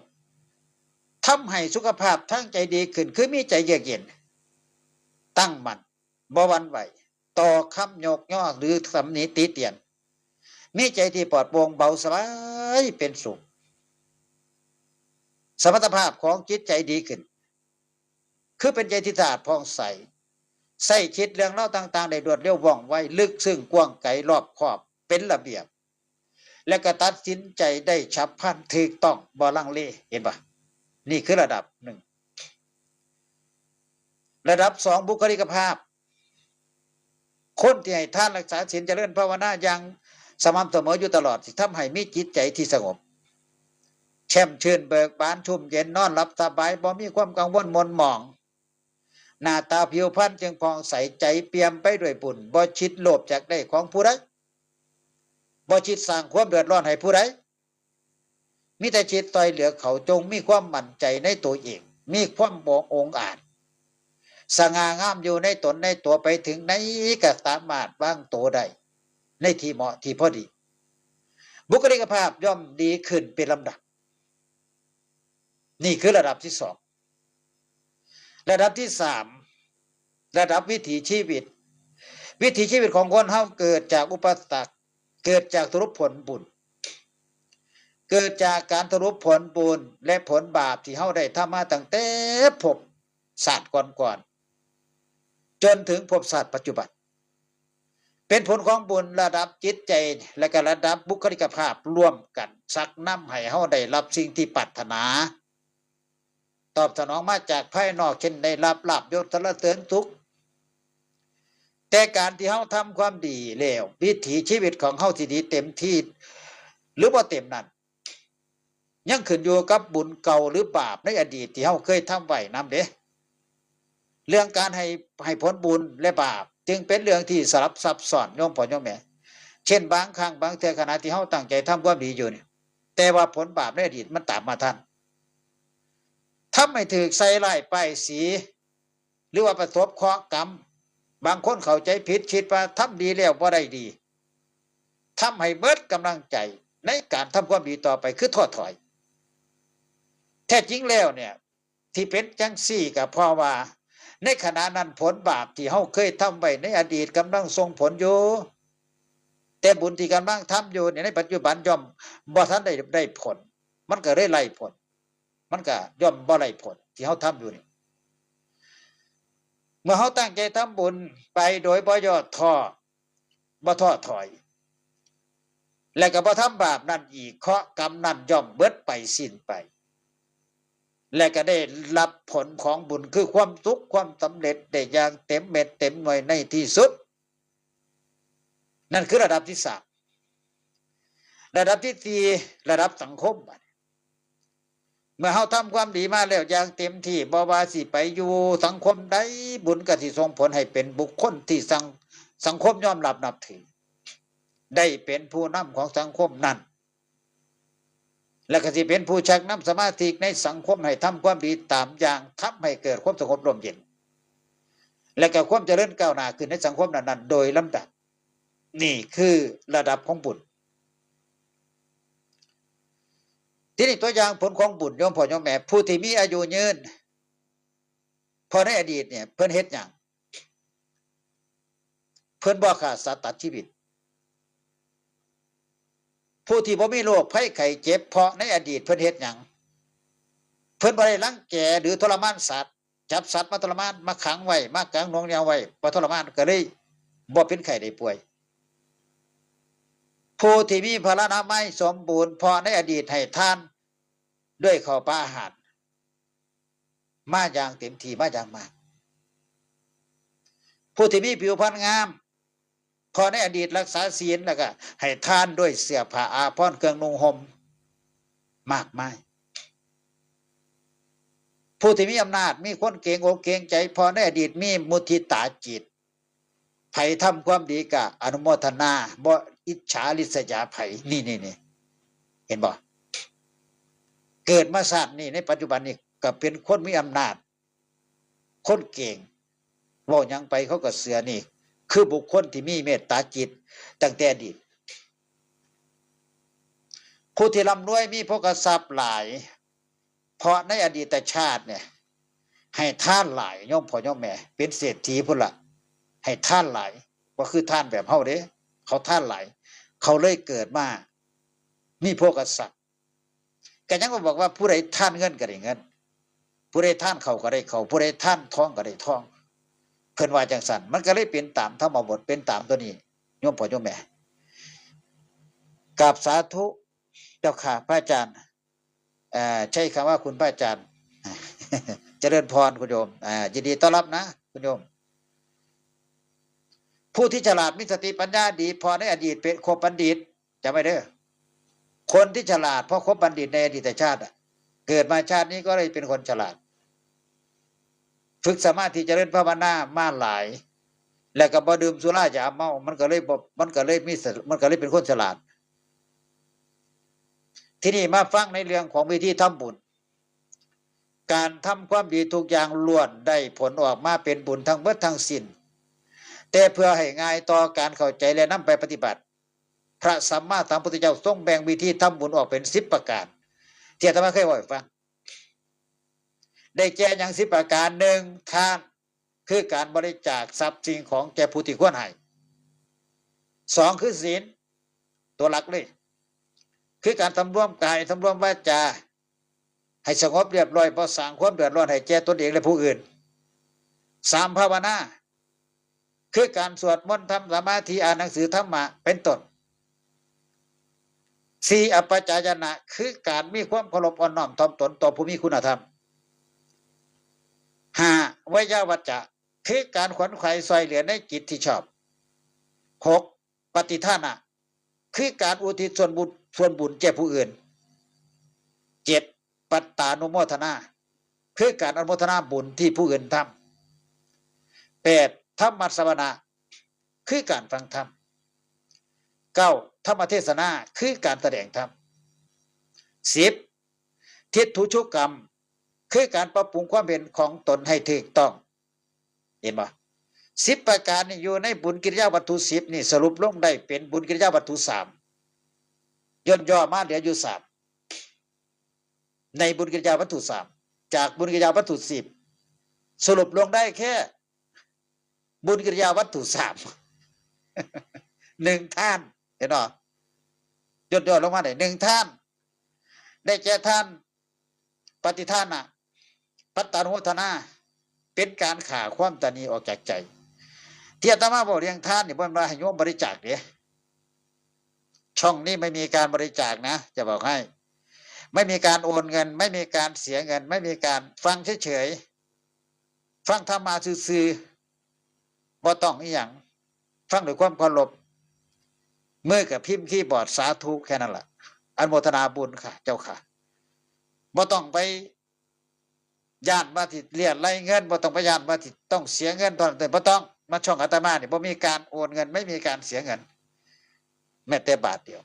ทำให้สุขภาพทางใจดีขึ้น คือมีใจเยือกเย็น ตั้งมั่น บ่หวั่นไหว ต่อคำยกย่อหรือตำหนิติเตียน มีใจที่ปลอดโปร่งเบาสบายเป็นสุข สมรรถภาพของจิตใจดีขึ้น คือเป็นใจที่สะอาดผ่องใส ใช้คิดเรื่องราวต่างๆ ได้รวดเร็วว่องไว ลึกซึ้งกว้างไกลรอบคอบ เป็นระเบียบ และก็ตัดสินใจได้ฉับพลัน ถูกต้อง บ่ลังเล เห็นปะ นี่คือระดับหนึ่ง ระดับสอง บุคลิกภาพ คนที่ให้ทานรักษาศีลเจริญภาวนาอย่างสม่ำเสมออยู่ตลอด สิทำให้มีจิตใจที่สงบ แช่มชื่นเบิกบานชุ่มเย็น นอนหลับสบาย บ่มีความกังวลหม่นหมอง หน้าตาผิวพรรณจึงผ่องใส ใจเปี่ยมไปด้วยบุญ บ่คิดโลภอยากได้ของผู้ใด บ่คิดสร้างความเดือดร้อนให้ผู้ใด มีแต่คิดช่วยเหลือเขา จงมีความมั่นใจในตัวเอง มีความบ่องอาจ สง่างามอยู่ในตนในตัว ไปถึงไหนก็สามารถวางตัวได้ ในที่เหมาะที่พอดี บุคลิกภาพย่อมดีขึ้นเป็นลำดับ นี่คือระดับที่สอง ระดับที่สาม ระดับวิถีชีวิต วิถีชีวิตของคนเฮาเกิดจากอุปสรรค เกิดจากสรุปผลบุญ เกิดจากการสรุปผลบุญและผลบาปที่เฮาได้ทำมาตั้งแต่ภพชาติก่อนๆ จนถึงภพชาติปัจจุบัน เป็นผลของบุญระดับจิตใจ และก็ระดับบุคลิกภาพร่วมกัน ชักนำให้เฮาได้รับสิ่งที่ปรารถนา ตอบสนองมาจากภายนอก เช่นได้รับลาภยศสรรเสริญสุข แต่การที่เฮาทำความดีแล้ว วิถีชีวิตของเฮาสิดีเต็มที่ หรือบ่เต็มนั้น ยังขึ้นอยู่กับบุญเก่าหรือบาปในอดีตที่เฮาเคยทำไว้นำเด้ เรื่องการให้ ให้ผลบุญและบาป จึงเป็นเรื่องที่สลับซับซ้อน โยมพ่อโยมแม่ เช่นบางครั้งบางเทื่อขณะที่เฮาตั้งใจทำความดีอยู่นี่ แต่ว่าผลบาปในอดีตมันตามมาทัน ทำให้ถูกใส่ร้ายป้ายสี หรือว่าประสบเคราะห์กรรม บางคนเข้าใจผิด คิดว่าทำดีแล้วบ่ได้ดี ทำให้หมดกำลังใจในการทำความดีต่อไป คือท้อถอย แท้จริงแล้วเนี่ย ที่เป็นจังซี่ก็เพราะว่า ในขณะนั้นผลบาปที่เฮาเคยทำไว้ในอดีตกำลังส่งผลอยู่ แต่บุญที่กำลังทำอยู่เนี่ย ในปัจจุบันย่อมบ่ทันได้ ได้ผล มันก็เลยไร้ผล มันก็ย่อมบ่ไร้ผลที่เฮาทำอยู่นี่ เมื่อเฮาตั้งใจทำบุญไปโดยบ่ย่อท้อ บ่ท้อถอย และก็บ่ทำบาปนั้นอีก เคราะห์กรรมนั้นย่อมเบิดไปสิ้นไป และก็ได้รับผลของบุญ คือความสุขความสำเร็จได้อย่างเต็มเม็ดเต็มหน่วยในที่สุด นั่นคือระดับที่สาม ระดับที่สี่ ระดับสังคม เมื่อเฮาทำความดีมาแล้วอย่างเต็มที่ บ่ว่าสิไปอยู่สังคมใด บุญก็สิส่งผลให้เป็นบุคคลที่สัง สังคมยอมรับนับถือ ได้เป็นผู้นำของสังคมนั้น และก็สิเป็นผู้ชักนำสมาชิกในสังคมให้ทำความดีตามอย่าง ทำให้เกิดความสงบร่มเย็น และก็ความเจริญก้าวหน้าขึ้นในสังคมนั้นๆ โดยลำดับ นี่คือระดับของบุญ ทีนี้ตัวอย่างผลของบุญ โยมพ่อโยมแม่ ผู้ที่มีอายุยืน เพราะในอดีตเนี่ย เพิ่นเฮ็ดหยัง เพิ่นบ่ฆ่าสัตว์ตัดชีวิต ผู้ที่บ่มีโรคภัยไข้เจ็บ เพราะในอดีตเพิ่นเฮ็ดหยัง เพิ่นบ่ได้รังแกหรือทรมานสัตว์ จับสัตว์มาทรมาน มาขังไว้ มาขังหน่วงเหนี่ยวไว้ บ่ทรมาน ก็เลยบ่เป็นไข้ได้ป่วย ผู้ที่มีพลานามัยสมบูรณ์ เพราะในอดีตให้ทานด้วยข้าวปลาอาหาร มาอย่างเต็มที่ มาอย่างมาก ผู้ที่มีผิวพรรณงาม เพราะในอดีตรักษาศีล แล้วก็ให้ทานด้วยเสื้อผ้าอาภรณ์เครื่องนุ่งห่มมากมาย ผู้ที่มีอำนาจ มีคนเกรงอกเกรงใจ เพราะในอดีตมีมุทิตาจิต ไผทำความดีก็อนุโมทนา บ่อิจฉาริษยาไผ นี่ นี่ นี่ เห็นบ่ เกิดมาชาตินี้ ในปัจจุบันนี้ก็เป็นคนมีอำนาจ คนเก่ง เว้าหยังไปเขาก็เชื่อ นี่คือบุคคลที่มีเมตตาจิตตั้งแต่อดีต ผู้ที่ร่ำรวยมีโภคทรัพย์หลาย เพราะในอดีตชาติเนี่ย ให้ทานหลาย โยมพ่อโยมแม่ เป็นเศรษฐีพุ้นละ ให้ทานหลาย บ่คือทานแบบเฮาเด้ เขาทานหลาย เขาเลยเกิดมามีโภคทรัพย์ ก็ยังว่าบอกว่าผู้ใดทานเงินก็ได้เงิน ผู้ใดทานข้าวก็ได้ข้าว ผู้ใดทานทองก็ได้ทอง เพิ่นว่าจังซั่น มันก็เลยเป็นตามธรรมบท เป็นตามตัวนี้ โยมพ่อโยมแม่ กราบสาธุเจ้าค่ะ พระอาจารย์ เอ่อ ใช้คำว่าคุณพระอาจารย์ เจริญพรคุณโยม อ่า ยินดีต้อนรับนะคุณโยม ผู้ที่ฉลาดมีสติปัญญาดี เพราะในอดีตเป็นคบบัณฑิต จำไว้เด้อ คนที่ฉลาดเพราะคบบัณฑิตในอดีตชาติอะ เกิดมาชาตินี้ก็เลยเป็นคนฉลาด ฝึกสมาธิเจริญภาวนามาหลาย แล้วก็บ่ดื่มสุรายาเมา มันก็เลยบ่ มันก็เลยมีสติ มันก็เลยเป็นคนฉลาด ทีนี้มาฟังในเรื่องของวิธีทำบุญ การทำความดีทุกอย่างล้วนได้ผลออกมาเป็นบุญทั้งเบิดทั้งสิ้น แต่เพื่อให้ง่ายต่อการเข้าใจและนำไปปฏิบัติ พระสัมมาสัมพุทธเจ้าทรงแบ่งวิธีทำบุญออกเป็นสิบประการ ที่อาตมาเคยเว้าให้ฟัง ได้แก่หยังสิบประการ หนึ่ง ทาน คือการบริจาคทรัพย์สิ่งของแก่ผู้ที่ควรให้ สอง คือศีล ตัวหลักเลย คือการสำรวมกาย สำรวมวาจา ให้สงบเรียบร้อย บ่สร้างความเดือดร้อนให้แก่ตนเองและผู้อื่น สาม ภาวนา คือการสวดมนต์ ทำสมาธิ อ่านหนังสือธรรมะ เป็นต้น สี่ อัปปจายนะ คือการมีความเคารพอ่อนน้อมถ่อมตนต่อผู้มีคุณธรรม ห้า วยาวัจจะ คือการขวนขวายช่วยเหลือในกิจที่ชอบ หก ปฏิทานะ คือการอุทิศส่วนบุญ ส่วนบุญแก่ผู้อื่น เจ็ด ปัตตานุโมทนา คือการอนุโมทนาบุญที่ผู้อื่นทำ แปด ธรรมสวนะ คือการฟังธรรม เก้า ธรรมเทศนา คือการแสดงธรรม สิบ ทิฏฐุชุกรรม คือการปรับปรุงความเห็นของตนให้ถูกต้อง เห็นบ่ สิบประการนี่อยู่ในบุญกิริยาวัตถุสิบนี่ สรุปลงได้เป็นบุญกิริยาวัตถุสาม ย่นย่อมาเหลืออยู่สาม ในบุญกิริยาวัตถุสาม จากบุญกิริยาวัตถุสิบ สรุปลงได้แค่ บุญกิริยาวัตถุสาม หนึ่ง ทาน เห็นบ่ ย่นย่อลงมาได้ หนึ่ง ทาน ได้แก่ทาน ปฏิทานะ ปัตตานุโมทนา เป็นการฆ่าความตระหนี่ออกจากใจ ที่อาตมาบอกเรื่องทานนี่ บ่แม่นว่าให้โยมบริจาคเด้ ช่องนี้ไม่มีการบริจาคนะ จะบอกให้ ไม่มีการโอนเงิน ไม่มีการเสียเงิน ไม่มีการ ฟังเฉยๆ ฟังธรรมะซื่อๆ บ่ต้องอีหยัง ฟังด้วยความเคารพ มือกับพิมพ์คีย์บอร์ด สาธุ แค่นั้นแหละ อนุโมทนาบุญค่ะ เจ้าค่ะ บ่ต้องไปย้านว่าสิเรียรายเงิน บ่ต้องไปย้านว่าสิต้องเสียเงินเท่านั้น บ่ต้อง มาช่องอาตมานี่บ่มีการโอนเงิน ไม่มีการเสียเงิน แม้แต่บาทเดียว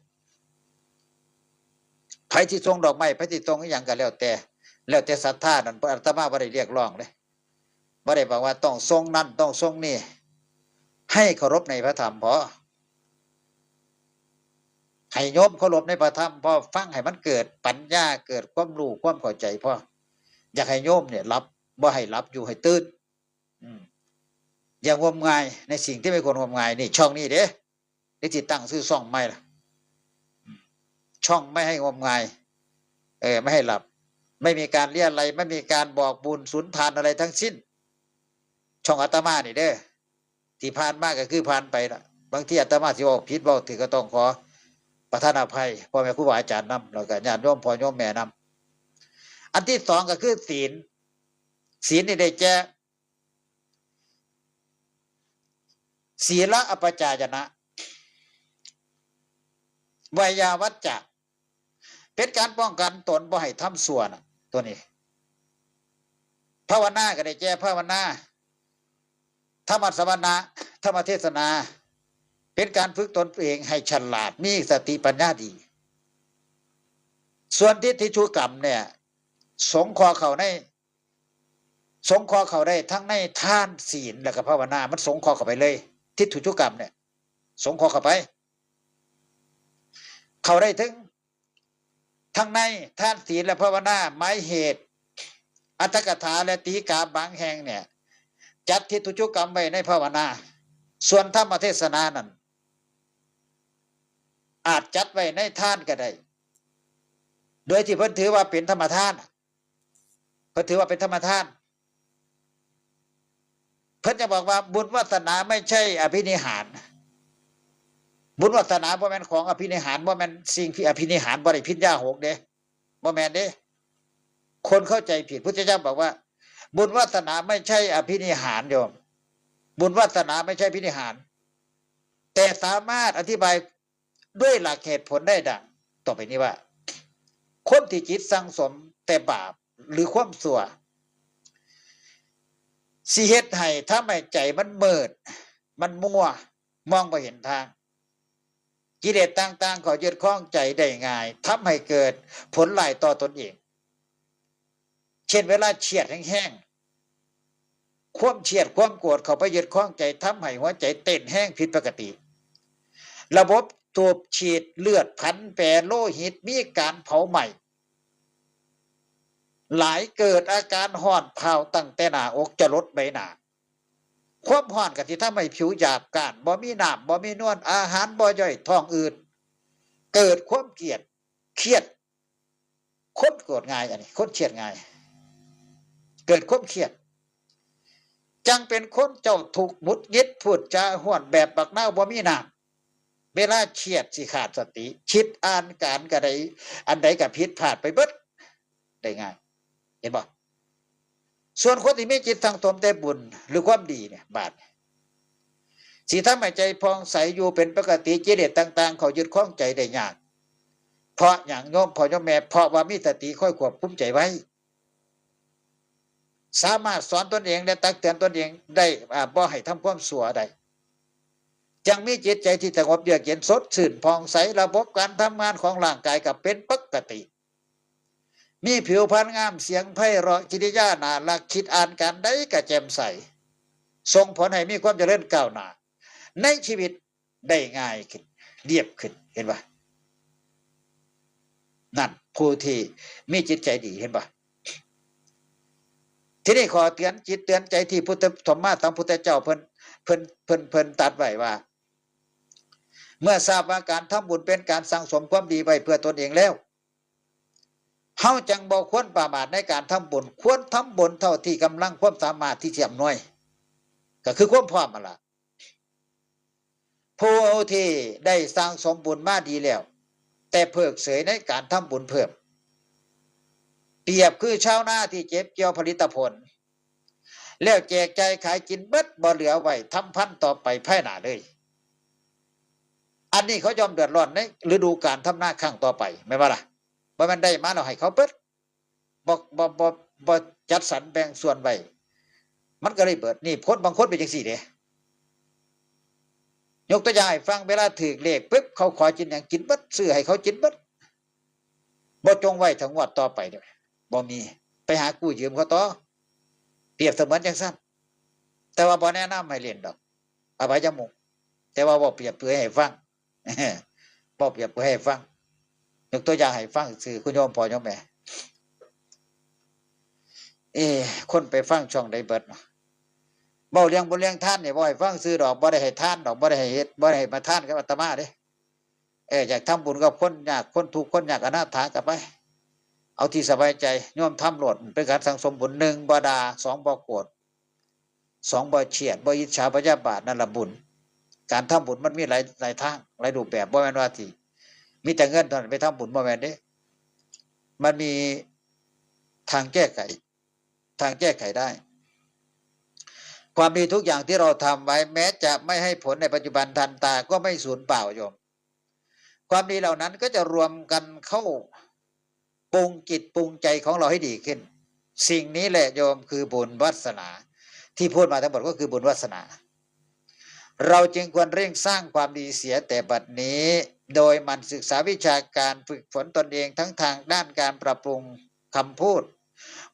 ไผสิส่งดอกไม้ ไผสิส่งอิหยังก็แล้วแต่ แล้วแต่ศรัทธานั่น อาตมาบ่ได้เรียกร้องเด้ บ่ได้บอกว่าต้องส่งนั่นต้องส่งนี่ ให้เคารพในพระธรรมพอ ให้โยมเคารพในพระธรรมพอ ฟังให้มันเกิดปัญญา เกิดความรู้ความเข้าใจพอ อยากให้โยมเนี่ยหลับ บ่ให้หลับ อยู่ให้ตื่น อืม อย่างงมงายในสิ่งที่ไม่ควรงมงาย นี่ช่องนี้เด้ นี่สิตั้งชื่อช่องใหม่ล่ะ ช่องไม่ให้งมงาย เออ ไม่ให้หลับ ไม่มีการเรียราย ไม่มีการบอกบุญสุนทานอะไรทั้งสิ้น ช่องอาตมานี่เด้อ ที่ผ่านมาก็คือผ่านไปละ บางทีอาตมาสิเว้าผิดเว้าถูกก็ต้องขอประทานอภัยพ่อแม่ครูบาอาจารย์นำ แล้วก็ญาติโยมพ่อโยมแม่นำ อันที่สองก็คือศีล ศีลนี่ได้แก่ ศีละอัปปจายนะ ไวยาวัจจะ เป็นการป้องกันตนบ่ให้ทำชั่วน่ะ ตัวนี้ ภาวนาก็ได้แก่ภาวนา ธรรมสวนะ ธรรมเทศนา เป็นการฝึกตนเองให้ฉลาด มีสติปัญญาดี ส่วนทิฏฐิจุกรรมเนี่ย สงเคราะห์เข้าใน สงเคราะห์เข้าได้ทั้งในทานศีลแล้วก็ภาวนา มันสงเคราะห์เข้าไปเลย ทิฏฐิจุกรรมเนี่ย สงเคราะห์เข้าไป เข้าได้ถึง ทั้งในทานศีลและภาวนา หมายเหตุ อรรถกถาและตีกาบางแห่งเนี่ย จัดทิฏฐิจุกรรมไว้ในภาวนา ส่วนธรรมเทศนานั้น อาจจัดไว้ในทานก็ได้ โดยที่เพิ่นถือว่าเป็นธรรมทาน เพิ่นถือว่าเป็นธรรมทาน เพิ่นจะบอกว่าบุญวาสนาไม่ใช่อภินิหาร บุญวาสนาบ่แม่นของอภินิหาร บ่แม่นสิ่งที่อภินิหาร บ่ได้พิญญาหกเด้ บ่แม่นเด้ คนเข้าใจผิด พุทธเจ้าบอกว่า บุญวาสนาไม่ใช่อภินิหารโยม บุญวาสนาไม่ใช่อภินิหาร แต่สามารถอธิบายด้วยหลักเหตุผลได้ดังต่อไปนี้ว่า คนที่จิตสั่งสมแต่บาปหรือความชั่ว สิเฮ็ดให้ทำให้ใจมันมืด มันมัว มองบ่เห็นทาง กิเลสต่างๆ เข้ายึดครองใจได้ง่าย ทำให้เกิดผลร้ายต่อตนเอง เช่นเวลาเครียดแฮงๆ ความเครียดความโกรธเข้าไปยึดครองใจ ทำให้หัวใจเต้นแฮงผิดปกติ ระบบสูบฉีดเลือดผันแปรโลหิตมีการเผาไหม้ หลาย เกิดอาการร้อนเผาตั้งแต่หน้าอกจรดใบหน้า ความร้อนก็สิทำให้ผิวหยาบกร้าน บ่มีน้ำ บ่มีนวล อาหารบ่ย่อย ท้องอืด เกิดความเกลียด เครียด คนโกรธง่าย อันนี้ คนเครียดง่าย เกิดความเครียด จั่งเป็นคนเจ้าทุกข์หงุดหงิด พูดจาห้วนแบบบักนาวบ่มีน้ำ เวลาเครียดสิขาดสติ คิดอ่านการก็ได้ อันใดก็ผิดพลาดไปเบิด ได้ง่าย เห็นบ่ ส่วนคนที่มีจิตสั่งสมแต่บุญหรือความดีเนี่ย บาด สิทำให้ใจผ่องใสอยู่เป็นปกติ กิเลสต่างๆ เข้ายึดครองใจได้ยาก เพราะหยังโยมพ่อโยมแม่ เพราะว่ามีสติคอยควบคุมใจไว้ สามารถสอนตนเองและตักเตือนตนเองได้ อ่า บ่ให้ทำความชั่วได้ จั่งมีจิตใจที่สงบเยือกเย็นสดชื่นผ่องใส ระบบการทำงานของร่างกายก็เป็นปกติ มีผิวพรรณงาม เสียงไพเราะ กิริยาน่ารัก คิดอ่านการใดก็แจ่มใส ส่งผลให้มีความเจริญก้าวหน้า ในชีวิตได้ง่ายขึ้น เรียบขึ้น เห็นบ่ นั่น ผู้ที่มีจิตใจดี เห็นบ่ ทีนี้ขอเตือนจิตเตือนใจที่พุทธสมมาสัมพุทธเจ้าเพิ่น เพิ่น เพิ่น เพิ่นตรัสไว้ว่า เมื่อทราบว่าการทำบุญเป็นการสั่งสมความดีไว้เพื่อตนเองแล้ว เฮาจั่งบ่ควรประมาทในการทำบุญ ควรทำบุญเท่าที่กำลังความสามารถที่สิอำนวย ก็คือความพร้อมนั่นล่ะ ผู้ที่ได้สั่งสมบุญมาดีแล้ว แต่เพิกเฉยในการทำบุญเพิ่ม เปรียบคือชาวนาที่เก็บเกี่ยวผลิตผล แล้วแจกจ่ายขายกินเบิด บ่เหลือไว้ทำพันธุ์ต่อไปภายหน้าเลย อันนี้เขาย่อมเดือดร้อนในฤดูกาลทำนาครั้งต่อไป แม่นบ่ล่ะ บ่แม่นได้มาแล้วให้เขาเบิด บ่บ่บ่บ่จัดสรรแบ่งส่วนไว้ มันก็เลยเบิด นี่คนบางคนเป็นจังซี่เด้ ยกตัวอย่างให้ฟัง เวลาถืกเลขปุ๊บ เขาขอกินหยังกินเบิด ซื้อให้เขากินเบิด บ่จงไว้ถ้างวดต่อไปเด้ บ่มี ไปหากู้ยืมเขาต่อ เปรียบเสมือนจังซั่น แต่ว่าบ่แนะนำให้เล่นดอก อบายมุข แต่ว่าเว้าเปรียบเปรยให้ฟัง เว้าเปรียบเปรยให้ฟัง ยกตัวอย่างให้ฟังซื่อ คุณโยมพ่อโยมแม่ เอ้ คนไปฟังช่องใดเบิด เว้าเรื่องบุญเรื่องทานนี่ บ่ให้ฟังซื่อดอก บ่ได้ให้ทานดอก บ่ได้ให้เฮ็ด บ่ได้ให้มาทานกับอาตมาเด้ เออ อยากทำบุญกับคนยาก คนทุกข์ คนยากอนาถาก็ไป เอาที่สบายใจ โยมทำโลด เป็นการสั่งสมบุญ หนึ่ง บ่ด่า สอง บ่โกรธ สอง บ่เคียด บ่อิจฉาพยาบาท นั่นละบุญ การทำบุญมันมีหลาย หลายทาง หลายรูปแบบ บ่แม่นว่าสิมีแต่เงินเท่านั้นไปทำบุญ บ่แม่นเด้ มันมีทางแก้ไข ทางแก้ไขได้ ความดีทุกอย่างที่เราทำไว้ แม้จะไม่ให้ผลในปัจจุบันทันตา ก็ไม่สูญเปล่าโยม ความดีเหล่านั้นก็จะรวมกันเข้าปรุงจิตปรุงใจของเราให้ดีขึ้น สิ่งนี้แหละโยมคือบุญวาสนา ที่พูดมาทั้งหมดก็คือบุญวาสนา เราจึงควรเร่งสร้างความดีเสียแต่บัดนี้ โดยหมั่นศึกษาวิชาการ ฝึกฝนตนเองทั้งทางด้านการปรับปรุงคำพูด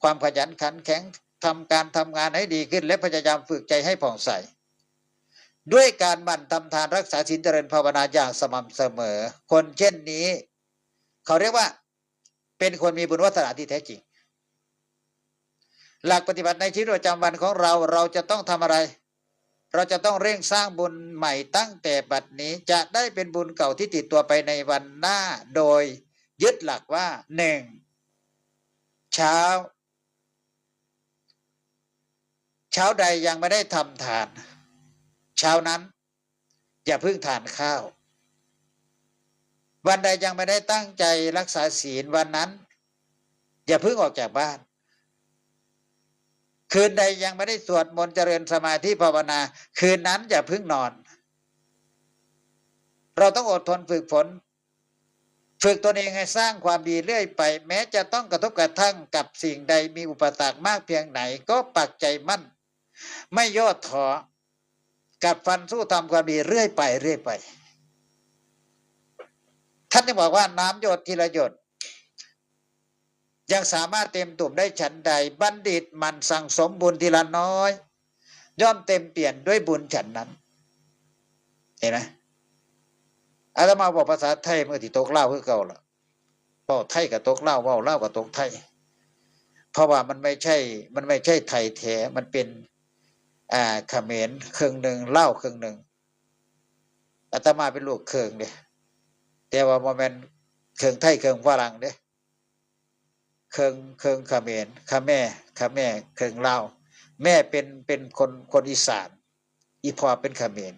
ความขยันขันแข็ง ทำการทำงานให้ดีขึ้น และพยายามฝึกใจให้ผ่องใส ด้วยการหมั่นทำทาน รักษาศีล เจริญภาวนาอย่างสม่ำเสมอ คนเช่นนี้ เขาเรียกว่าเป็นคนมีบุญวาสนาที่แท้จริง หลักปฏิบัติในชีวิตประจำวันของเรา เราจะต้องทำอะไร เราจะต้องเร่งสร้างบุญใหม่ตั้งแต่บัดนี้ จะได้เป็นบุญเก่าที่ติดตัวไปในวันหน้า โดยยึดหลักว่า หนึ่ง เช้า เช้าใดยังไม่ได้ทำทาน เช้านั้นอย่าเพิ่งทานข้าว วันใดยังไม่ได้ตั้งใจรักษาศีล วันนั้นอย่าเพิ่งออกจากบ้าน คืนใดยังไม่ได้สวดมนต์เจริญสมาธิภาวนา คืนนั้นอย่าเพิ่งนอน เราต้องอดทนฝึกฝน ฝึกตนเองให้สร้างความดีเรื่อยไป แม้จะต้องกระทบกระทั่งกับสิ่งใด มีอุปสรรคมากเพียงไหน ก็ปักใจมั่น ไม่ย่อท้อ กัดฟันสู้ทำความดีเรื่อยไป เรื่อยไป ท่านจึงบอกว่าน้ำหยดทีละหยด ยังสามารถเต็มตุ่มได้ฉันใด บัณฑิตหมั่นสั่งสมบุญทีละน้อย ย่อมเต็มเปี่ยมด้วยบุญฉันนั้น เห็นไหม อาตมาบอกภาษาไทยมันก็สิตกลาวคือเก่าล่ะ เว้าไทยก็ตกลาว เว้าลาวก็ตกไทย เพราะว่ามันไม่ใช่ มันไม่ใช่ไทยแท้ มันเป็น อ่า เขมรครึ่งหนึ่ง ลาวครึ่งหนึ่ง อาตมาเป็นลูกครึ่งเด้ แต่ว่าบ่แม่นครึ่งไทยครึ่งฝรั่งเด้ ครึ่ง ครึ่งเขมร คาแม่ คาแม่ ครึ่งลาว แม่เป็น เป็นคน คนอีสาน อีพ่อเป็นเขมร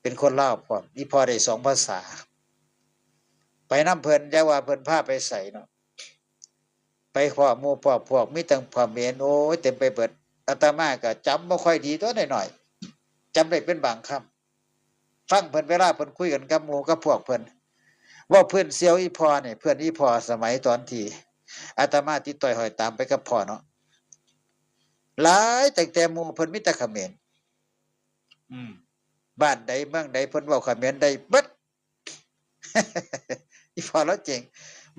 เป็นคนลาวพร้อม อีพ่อได้สองภาษา ไปนำเพิ่น อย่าว่าเพิ่นพาไปไสเนาะ ไปพ้อหมู่พ้อพวก มีแต่เขมร โอ้ย เต็มไปเบิด อาตมาก็จำบ่ค่อยดี ตัวน้อยๆ จำได้เป็นบางคำ ฟังเพิ่นเวลาเพิ่นคุยกันกับหมู่กับพวกเพิ่น เว้าพื้นเสี่ยวอีพ่อนี่ เพื่อนอีพ่อสมัยตอนที่อาตมาติดต่อยห้อยตามไปกับพ่อเนาะ หลาย ตั้งแต่หมู่เพิ่นมีแต่เขมร อืม บ้านใดเมืองใดเพิ่นเว้าเขมรได้เบิด อีพ่อลาวเจ๋ง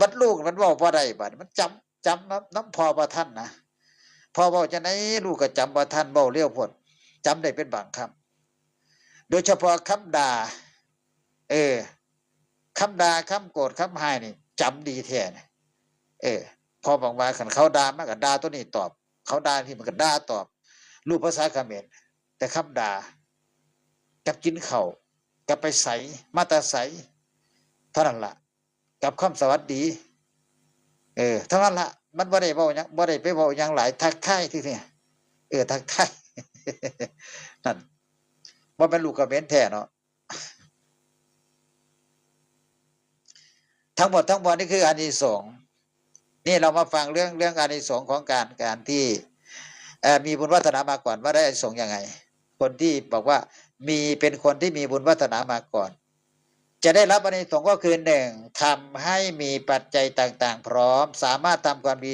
บัดลูกมันเว้าบ่ได้ บัดมันจำ จำนำ นำพ่อบ่ทันนะ พ่อเว้าจั่งใดลูกก็จำบ่ทัน เว้าเร็วโพด จำได้เป็นบางคำ โดยเฉพาะคำด่า เออ คำด่า คำโกรธ คำฮ้ายนี่จำดีแท้นะ เออ พ่อบอกว่าคันเขาด่ามันก็ด่าตัวนี้ตอบ เขาด่าที่มันก็ด่าตอบ รู้ภาษาเขมร แต่คำด่า กับกินข้าว กับไปไส มาแต่ไส เท่านั้นล่ะ กับคำสวัสดี เออ เท่านั้นล่ะ มันบ่ได้เว้าหยัง บ่ได้ไปเว้าหยังหลาย ทักทายซื่อๆ เออ ทักทาย นั่น บ่แม่นลูกเขมรแท้เนาะ ทั้งหมดทั้งมวลนี่คืออานิสงส์ นี่เรามาฟังเรื่อง เรื่องอานิสงส์ของการ การที่ เอ่อ มีบุญวาสนามาก่อน ว่าได้อานิสงส์ยังไง คนที่บอกว่ามี เป็นคนที่มีบุญวาสนามาก่อน จะได้รับอานิสงส์ก็คือ หนึ่ง ทำให้มีปัจจัยต่างๆ พร้อม สามารถทำความดี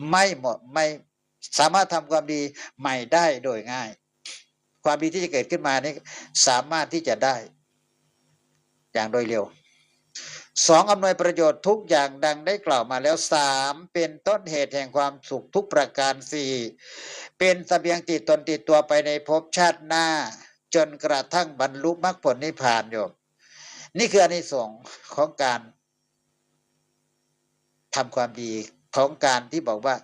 ไม่หมดไม่สามารถทำความดีใหม่ได้โดยง่าย ความดีที่จะเกิดขึ้นมานี้สามารถที่จะได้อย่างโดยเร็ว สอง อำนวยประโยชน์ทุกอย่างดังได้กล่าวมาแล้ว สาม เป็นต้นเหตุแห่งความสุขทุกประการ สี่ เป็นเสบียงติดตนติดตัวไปในภพชาติหน้า จนกระทั่งบรรลุมรรคผลนิพพาน โยม นี่คืออานิสงส์ของการทำความดี ของการที่บอกว่า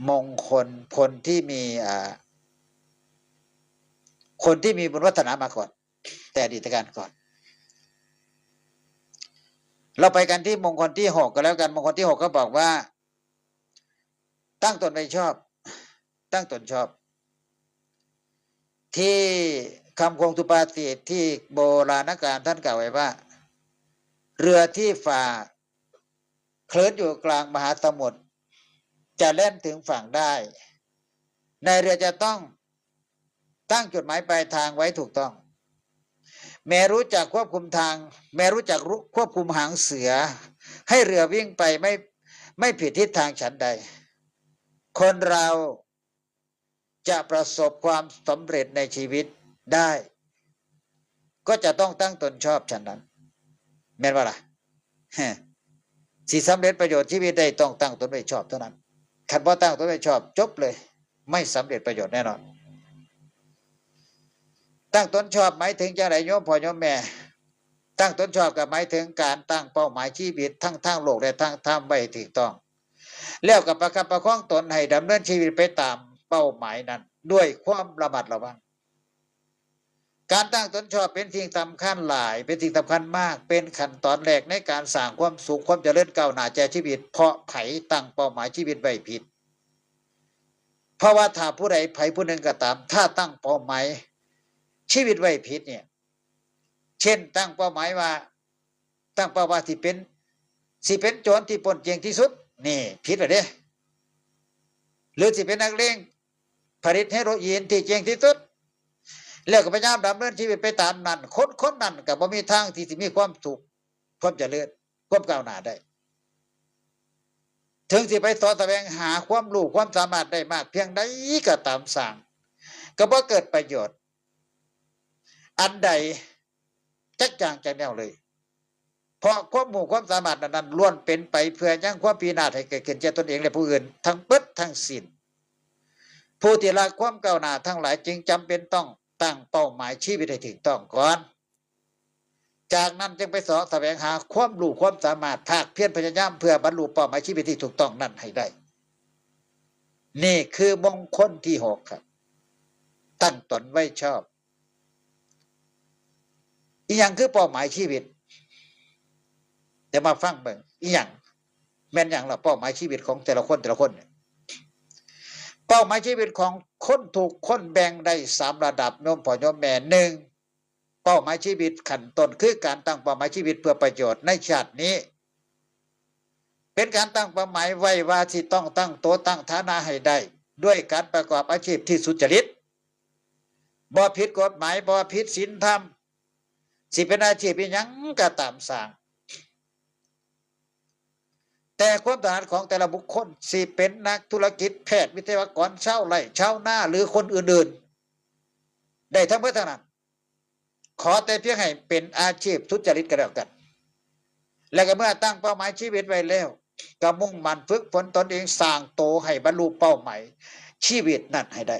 มงคลคนที่มีอ่าคนที่มีบุญวาสนามาก่อน แต่อดีตการก่อน เราไปกันที่มงคลที่หกก็แล้วกัน มงคลที่หกก็บอกว่า ตั้งตนไว้ชอบ ตั้งตนชอบ ที่คำคมสุภาษิตที่โบราณกาลท่านกล่าวไว้ว่า เรือที่ฝ่าคลื่นอยู่กลางมหาสมุทร จะแล่นถึงฝั่งได้ ในเรือจะต้องตั้งจุดหมายปลายทางไว้ถูกต้อง แม้รู้จักควบคุมทาง แม้รู้จักควบคุมหางเสือ ให้เรือวิ่งไปไม่ไม่ผิดทิศทางฉันใด คนเราจะประสบความสำเร็จในชีวิตได้ ก็จะต้องตั้งตนชอบฉันนั้น แม่นบ่ล่ะ สิสำเร็จประโยชน์ชีวิตได้ต้องตั้งตนไว้ชอบเท่านั้น คันบ่ตั้งตนไว้ชอบ จบเลย ไม่สำเร็จประโยชน์แน่นอน ตั้งตนชอบหมายถึงจั่งใด โยมพ่อโยมแม่ ตั้งตนชอบก็หมายถึงการตั้งเป้าหมายชีวิตทั้งทางโลกและทางธรรมไว้ถูกต้อง แล้วก็ประคับประคองตนให้ดำเนินชีวิตไปตามเป้าหมายนั้น ด้วยความระมัดระวัง การตั้งตนชอบเป็นสิ่งสำคัญหลาย เป็นสิ่งสำคัญมาก เป็นขั้นตอนแรกในการสร้างความสุขความเจริญก้าวหน้าแก่ชีวิต เพราะไผตั้งเป้าหมายชีวิตไว้ผิด เพราะว่าถ้าผู้ใดไผผู้หนึ่งก็ตาม ถ้าตั้งเป้าหมายชีวิตไว้ผิดเนี่ย เช่นตั้งเป้าหมายว่า ตั้งเป้าว่าสิเป็นสิเป็นโจรที่ปล้นเก่งที่สุด นี่ผิดแล้วเด้ หรือสิเป็นนักเลงผลิตเฮโรอีนที่เก่งที่สุด แล้วก็พยายามดำเนินชีวิตไปตามนั้น คนคนนั้นก็บ่มีทางที่สิมีความสุข ความเจริญ ความก้าวหน้าได้ ถึงสิไปเสาะแสวงหาความรู้ความสามารถได้มากเพียงใดก็ตามสร้าง ก็บ่เกิดประโยชน์อันใดจักอย่างจักแนวเลย เพราะความรู้ความสามารถนั้นๆล้วนเป็นไปเพื่อยังความพินาศให้เกิดขึ้นแก่ตนเองและผู้อื่นทั้งเบิดทั้งสิ้น ผู้ที่รักความก้าวหน้าทั้งหลายจึงจำเป็นต้องตั้งเป้าหมายชีวิตให้ถูกต้องก่อน จากนั้นจึงไปเสาะแสวงหาความรู้ความสามารถ ภาคเพียรพยายามเพื่อบรรลุเป้าหมายชีวิตที่ถูกต้องนั้นให้ได้ นี่คือมงคลที่หกครับ ตั้งตนไว้ชอบ อีหยังคือเป้าหมายชีวิต เดี๋ยวมาฟังเบิ่ง อีหยัง แม่นหยังล่ะเป้าหมายชีวิตของแต่ละคนแต่ละคนเนี่ย เป้าหมายชีวิตของคนทุกคนแบ่งได้สามระดับ โยมพ่อโยมแม่ หนึ่ง เป้าหมายชีวิตขั้นต้น คือการตั้งเป้าหมายชีวิตเพื่อประโยชน์ในชาตินี้ เป็นการตั้งเป้าหมายไว้ว่าสิต้องตั้งตัวตั้งฐานะให้ได้ ด้วยการประกอบอาชีพที่สุจริต บ่ผิดกฎหมาย บ่ผิดศีลธรรม สิเป็นอาชีพอีหยังก็ตามสร้าง แต่ความถนัดของแต่ละบุคคล สิเป็นนักธุรกิจ แพทย์ วิศวกร ชาวไร่ ชาวนา หรือคนอื่นๆ ได้ทั้งหมดทั้งนั้น ขอแต่เพียงให้เป็นอาชีพสุจริตก็แล้วกัน และก็เมื่อตั้งเป้าหมายชีวิตไว้แล้ว ก็มุ่งมั่นฝึกฝนตนเอง สร้างโตให้บรรลุเป้าหมายชีวิตนั้นให้ได้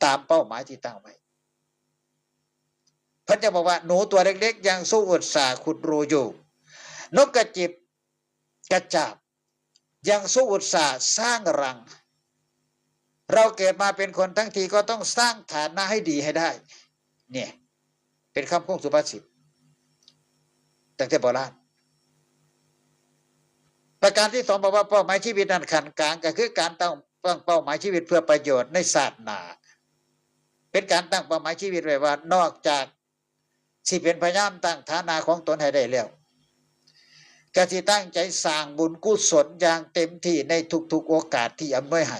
ตามเป้าหมายที่ตั้งไว้ เพิ่นจะบอกว่า หนูตัวเล็กๆ ยังสู้อุตส่าห์ขุดรูอยู่ นกกระจิบกระจาบ ยังสู้อุตส่าห์สร้างรัง เราเกิดมาเป็นคนทั้งทีก็ต้องสร้างฐานะให้ดีให้ได้ เนี่ย เป็นคำคมสุภาษิตตั้งแต่โบราณ ประการที่สองบอกว่าเป้าหมายชีวิตนั้นขั้นกลางก็คือการตั้งตั้งเป้าหมายชีวิตเพื่อประโยชน์ในชาติหน้า เป็นการตั้งเป้าหมายชีวิตไว้ว่านอกจากสิเป็นพยายามตั้งฐานะของตนให้ได้แล้ว ก็สิตั้งใจสร้างบุญกุศลอย่างเต็มที่ในทุกๆโอกาสที่อำนวยให้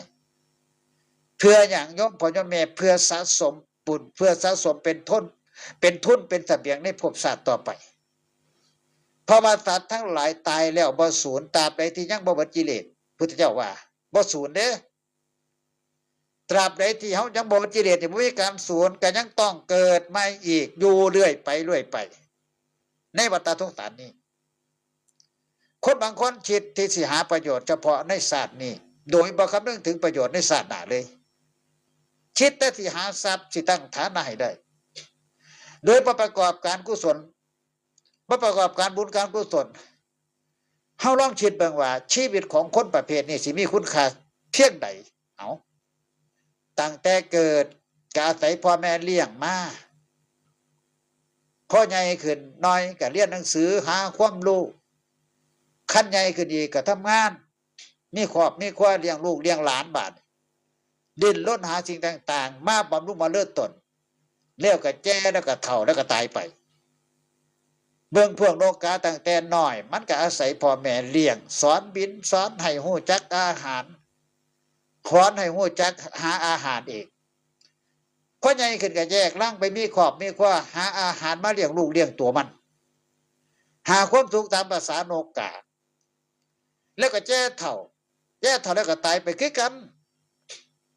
เพื่อหยัง โยมพ่อโยมแม่ เพื่อสะสมบุญ เพื่อสะสมเป็นทุน เป็นทุนเป็นเสบียงในภพชาติต่อไป เพราะว่าสัตว์ทั้งหลายตายแล้วบ่สูญ ตราบใดที่ยังบ่หมดกิเลส พุทธเจ้าว่า บ่สูญเด้ ตราบใดที่เฮายังบ่หมดกิเลสนี่ บ่มีการสูญ ก็ยังต้องเกิดใหม่อีกอยู่เรื่อยไปเรื่อยไป ในวัฏฏะสงสารนี้ คนบางคนคิดที่สิหาประโยชน์เฉพาะในชาตินี้ โดยบ่คำนึงถึงประโยชน์ในชาติหน้าเลย คิดแต่สิหาทรัพย์ สิตั้งฐานะให้ได้ โดยบ่ประกอบการกุศล บ่ประกอบการบุญการกุศล เฮาลองคิดเบิ่งว่าชีวิตของคนประเภทนี้สิมีคุณค่าเพียงใด เอา ตั้งแต่เกิดก็อาศัยพ่อแม่เลี้ยงมา พอใหญ่ขึ้นหน่อยก็เรียนหนังสือหาความรู้ คันใหญ่ขึ้นอีกก็ทำงาน มีครอบมีครัวเลี้ยงลูกเลี้ยงหลานบาด ดิ้นรนหาสิ่งต่างๆ มาบำรุงบำเรอตน แล้วก็แก่แล้วก็เฒ่าแล้วก็ตายไป เบิ่งพวกนกกาตั้งแต่น้อย มันก็อาศัยพ่อแม่เลี้ยง สอนบิน สอนให้ฮู้จักอาหาร สอนให้ฮู้จักหาอาหารเอง พอใหญ่ขึ้นก็แยกรังไปมีครอบมีครัว หาอาหารมาเลี้ยงลูกเลี้ยงตัวมัน หาความสุขตามภาษานกกา แล้วก็แก่เฒ่า แก่เฒ่าแล้วก็ตายไปคือกัน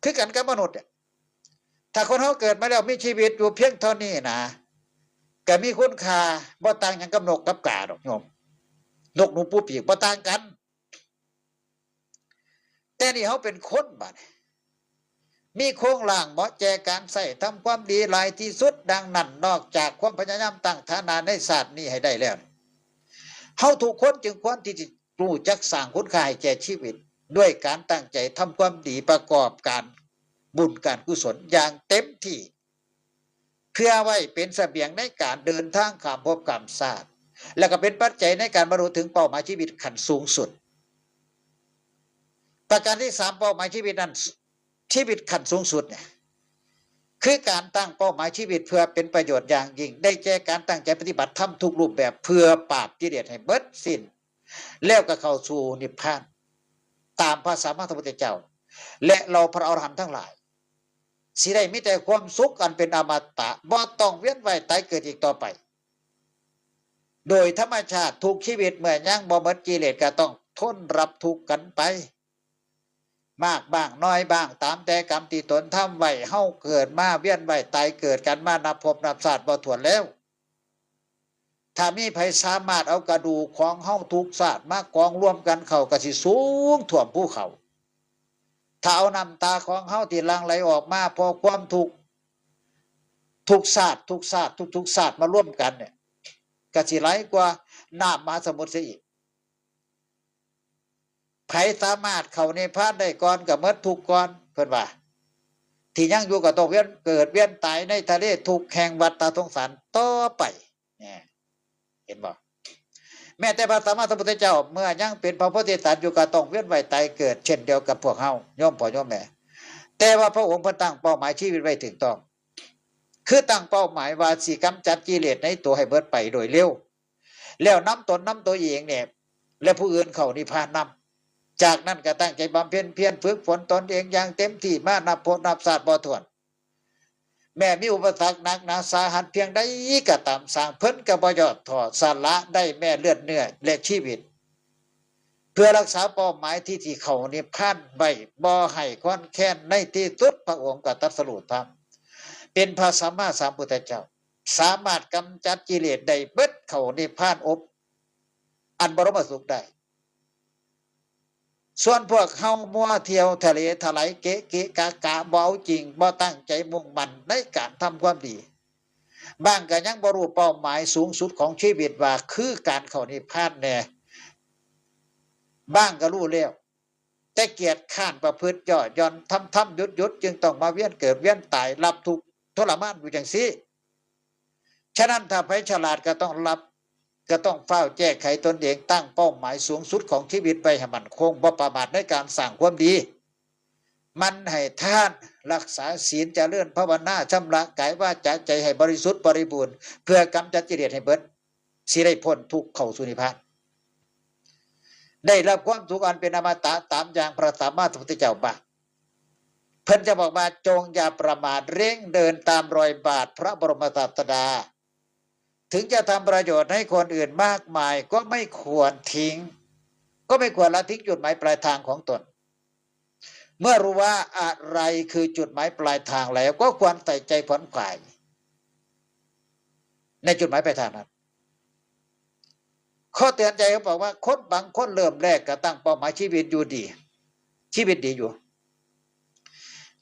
คือกันกับมนุษย์เนี่ย ถ้าคนเฮาเกิดมาแล้วมีชีวิตอยู่เพียงเท่านี้นะ ก็มีคุณค่าบ่ต่างหยังกับนกกับกาดอกโยม นกหนูปูปีกบ่ต่างกัน แต่นี่เฮาเป็นคนบัดนี้ มีโครงร่างเหมาะแก่การใช้ทำความดีหลายที่สุด ดังนั้นนอกจากความพยายามตั้งฐานะในชาตินี้ให้ได้แล้ว เฮาทุกคนจึงควรที่จะรู้จักสร้างคุณค่าให้แก่ชีวิต ด้วยการตั้งใจทำความดีประกอบการบุญการกุศลอย่างเต็มที่ เพื่อไว้เป็นเสบียงในการเดินทางข้ามภพข้ามชาติ แล้วก็เป็นปัจจัยในการบรรลุถึงเป้าหมายชีวิตขั้นสูงสุด ประการที่สาม เป้าหมายชีวิตนั้น ชีวิตขั้นสูงสุดเนี่ย คือการตั้งเป้าหมายชีวิตเพื่อเป็นประโยชน์อย่างยิ่ง ได้แก่การตั้งใจปฏิบัติธรรมทุกรูปแบบเพื่อปราบกิเลสให้เบิดสิ้น แล้วก็เข้าสู่นิพพาน ตามพระสัมมาสัมพุทธเจ้า และเหล่าพระอรหันต์ทั้งหลาย สิได้มีแต่ความสุขอันเป็นอมตะ บ่ต้องเวียนว่ายตายเกิดอีกต่อไป โดยธรรมชาติทุกชีวิตเมื่อยังบ่หมดกิเลสก็ต้องทนรับทุกข์กันไป มากบ้างน้อยบ้าง ตามแต่กรรมที่ตนทำไว้ เฮาเกิดมาเวียนว่ายตายเกิดกันมานับภพนับชาติบ่ถ้วนแล้ว ถ้ามีไผสามารถเอากระดูกของเฮาทุกชาติมากองรวมกันเข้าก็สิสูงท่วมภูเขา ถ้าเอาน้ำตาของเฮาที่หลั่งไหลออกมาเพราะความทุกข์ ทุกชาติทุกชาติทุกๆชาติมารวมกันเนี่ย ก็สิไหลกว่าน้ำมหาสมุทรเสียอีก ไผสามารถเข้านิพพานได้ก่อนก็หมดทุกข์ก่อน เพิ่นว่า ที่ยังอยู่ก็ต้องเวียนเกิดเวียนตายในทะเลทุกข์แห่งวัฏฏะสงสารต่อไป เนี่ย เห็นบ่ แม้แต่พระสัมมาสัมพุทธเจ้าเมื่อยังเป็นพระโพธิสัตว์อยู่ก็ต้องเวียนว่ายตายเกิดเช่นเดียวกับพวกเฮา โยมพ่อโยมแม่ แต่ว่าพระองค์เพิ่นตั้งเป้าหมายชีวิตไว้ถูกต้อง คือตั้งเป้าหมายว่าสิกำจัดกิเลสในตัวให้เบิดไปโดยเร็ว แล้วนำตนนำตัวเองเนี่ย และผู้อื่นเข้านิพพานนำ จากนั้นก็ตั้งใจบำเพ็ญเพียรฝึกฝนตนเองอย่างเต็มที่มานับภพนับชาติบ่ถ้วน แม้มีอุปสรรคหนักหนาสาหัสเพียงใดก็ตาม สร้างเพิ่นก็บ่ย่อท้อ สละได้แม้เลือดเนื้อและชีวิต เพื่อรักษาเป้าหมายที่สิเข้านิพพานไว้บ่ให้คลอนแคลน ในที่สุดพระองค์ก็ตรัสรู้ธรรม เป็นพระสัมมาสัมพุทธเจ้า สามารถกำจัดกิเลสได้เบิด เข้านิพพานอบ อันบรมสุขได้ ส่วนพวกเฮามัวเที่ยวทะเลทลายเกะเกะกะกะ บ่เอาจริง บ่ตั้งใจมุ่งมั่นในการทำความดี บางก็ยังบ่รู้เป้าหมายสูงสุดของชีวิตว่าคือการเข้านิพพานแน่ บางก็รู้แล้ว แต่เกียจคร้านประพฤติย่อหย่อน ทำๆ หยุดๆ จึงต้องมาเวียนเกิดเวียนตาย รับทุกข์ทรมานอยู่จั่งซี้ ฉะนั้นถ้าไผฉลาดก็ต้องรับ ก็ต้องฟ้าวแก้ไขตนเอง ตั้งเป้าหมายสูงสุดของชีวิตไว้ให้มั่นคง บ่ประมาทในการสร้างความดี หมั่นให้ทาน รักษาศีล เจริญภาวนา ชำระกายวาจาใจให้บริสุทธิ์บริบูรณ์ เพื่อกำจัดกิเลสให้เบิด สิได้พ้นทุกข์เข้าสู่นิพพาน ได้รับความสุขอันเป็นอมตะตามอย่างพระสัมมาสัมพุทธเจ้าว่า เพิ่นจะบอกว่า จงอย่าประมาท เร่งเดินตามรอยบาทพระบรมศาสดา ถึงจะทำประโยชน์ให้คนอื่นมากมาย ก็ไม่ควรทิ้ง ก็ไม่ควรละทิ้งจุดหมายปลายทางของตน เมื่อรู้ว่าอะไรคือจุดหมายปลายทางแล้ว ก็ควรใส่ใจขวนขวาย ในจุดหมายปลายทางนั้น ข้อเตือนใจเขาบอกว่าคนบางคนเริ่มแรกก็ตั้งเป้าหมายชีวิตอยู่ดี ชีวิตดีอยู่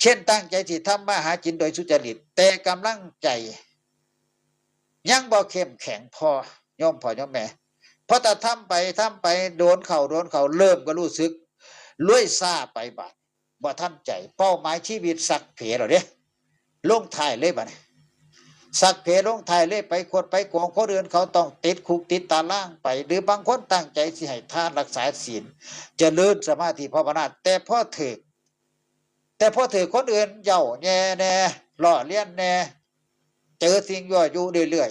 เช่นตั้งใจที่ทำมาหากินโดยสุจริต แต่กำลังใจ ยังบ่เข้มแข็งพอ โยมพ่อโยมแม่ เพราะแต่ทำไปทำไปโดนเขาโดนเขาเริ่มก็รู้สึกรวยซาไปบาด บ่ทันใจ เป้าหมายชีวิตสักเพแล้วเด้ ลงท้ายเลยบัดนี้ สักเพลงท้ายเลย ไปขดไปโกงคนอื่นเขาต้องติดคุกติดตารางไป หรือบางคนตั้งใจสิให้ทานรักษาศีล เจริญสมาธิภาวนา แต่พอถืก แต่พอถืกคนอื่นเย้าแย่แน่ ล้อเลียนแน่ เจอสิ่งยั่วยุเรื่อย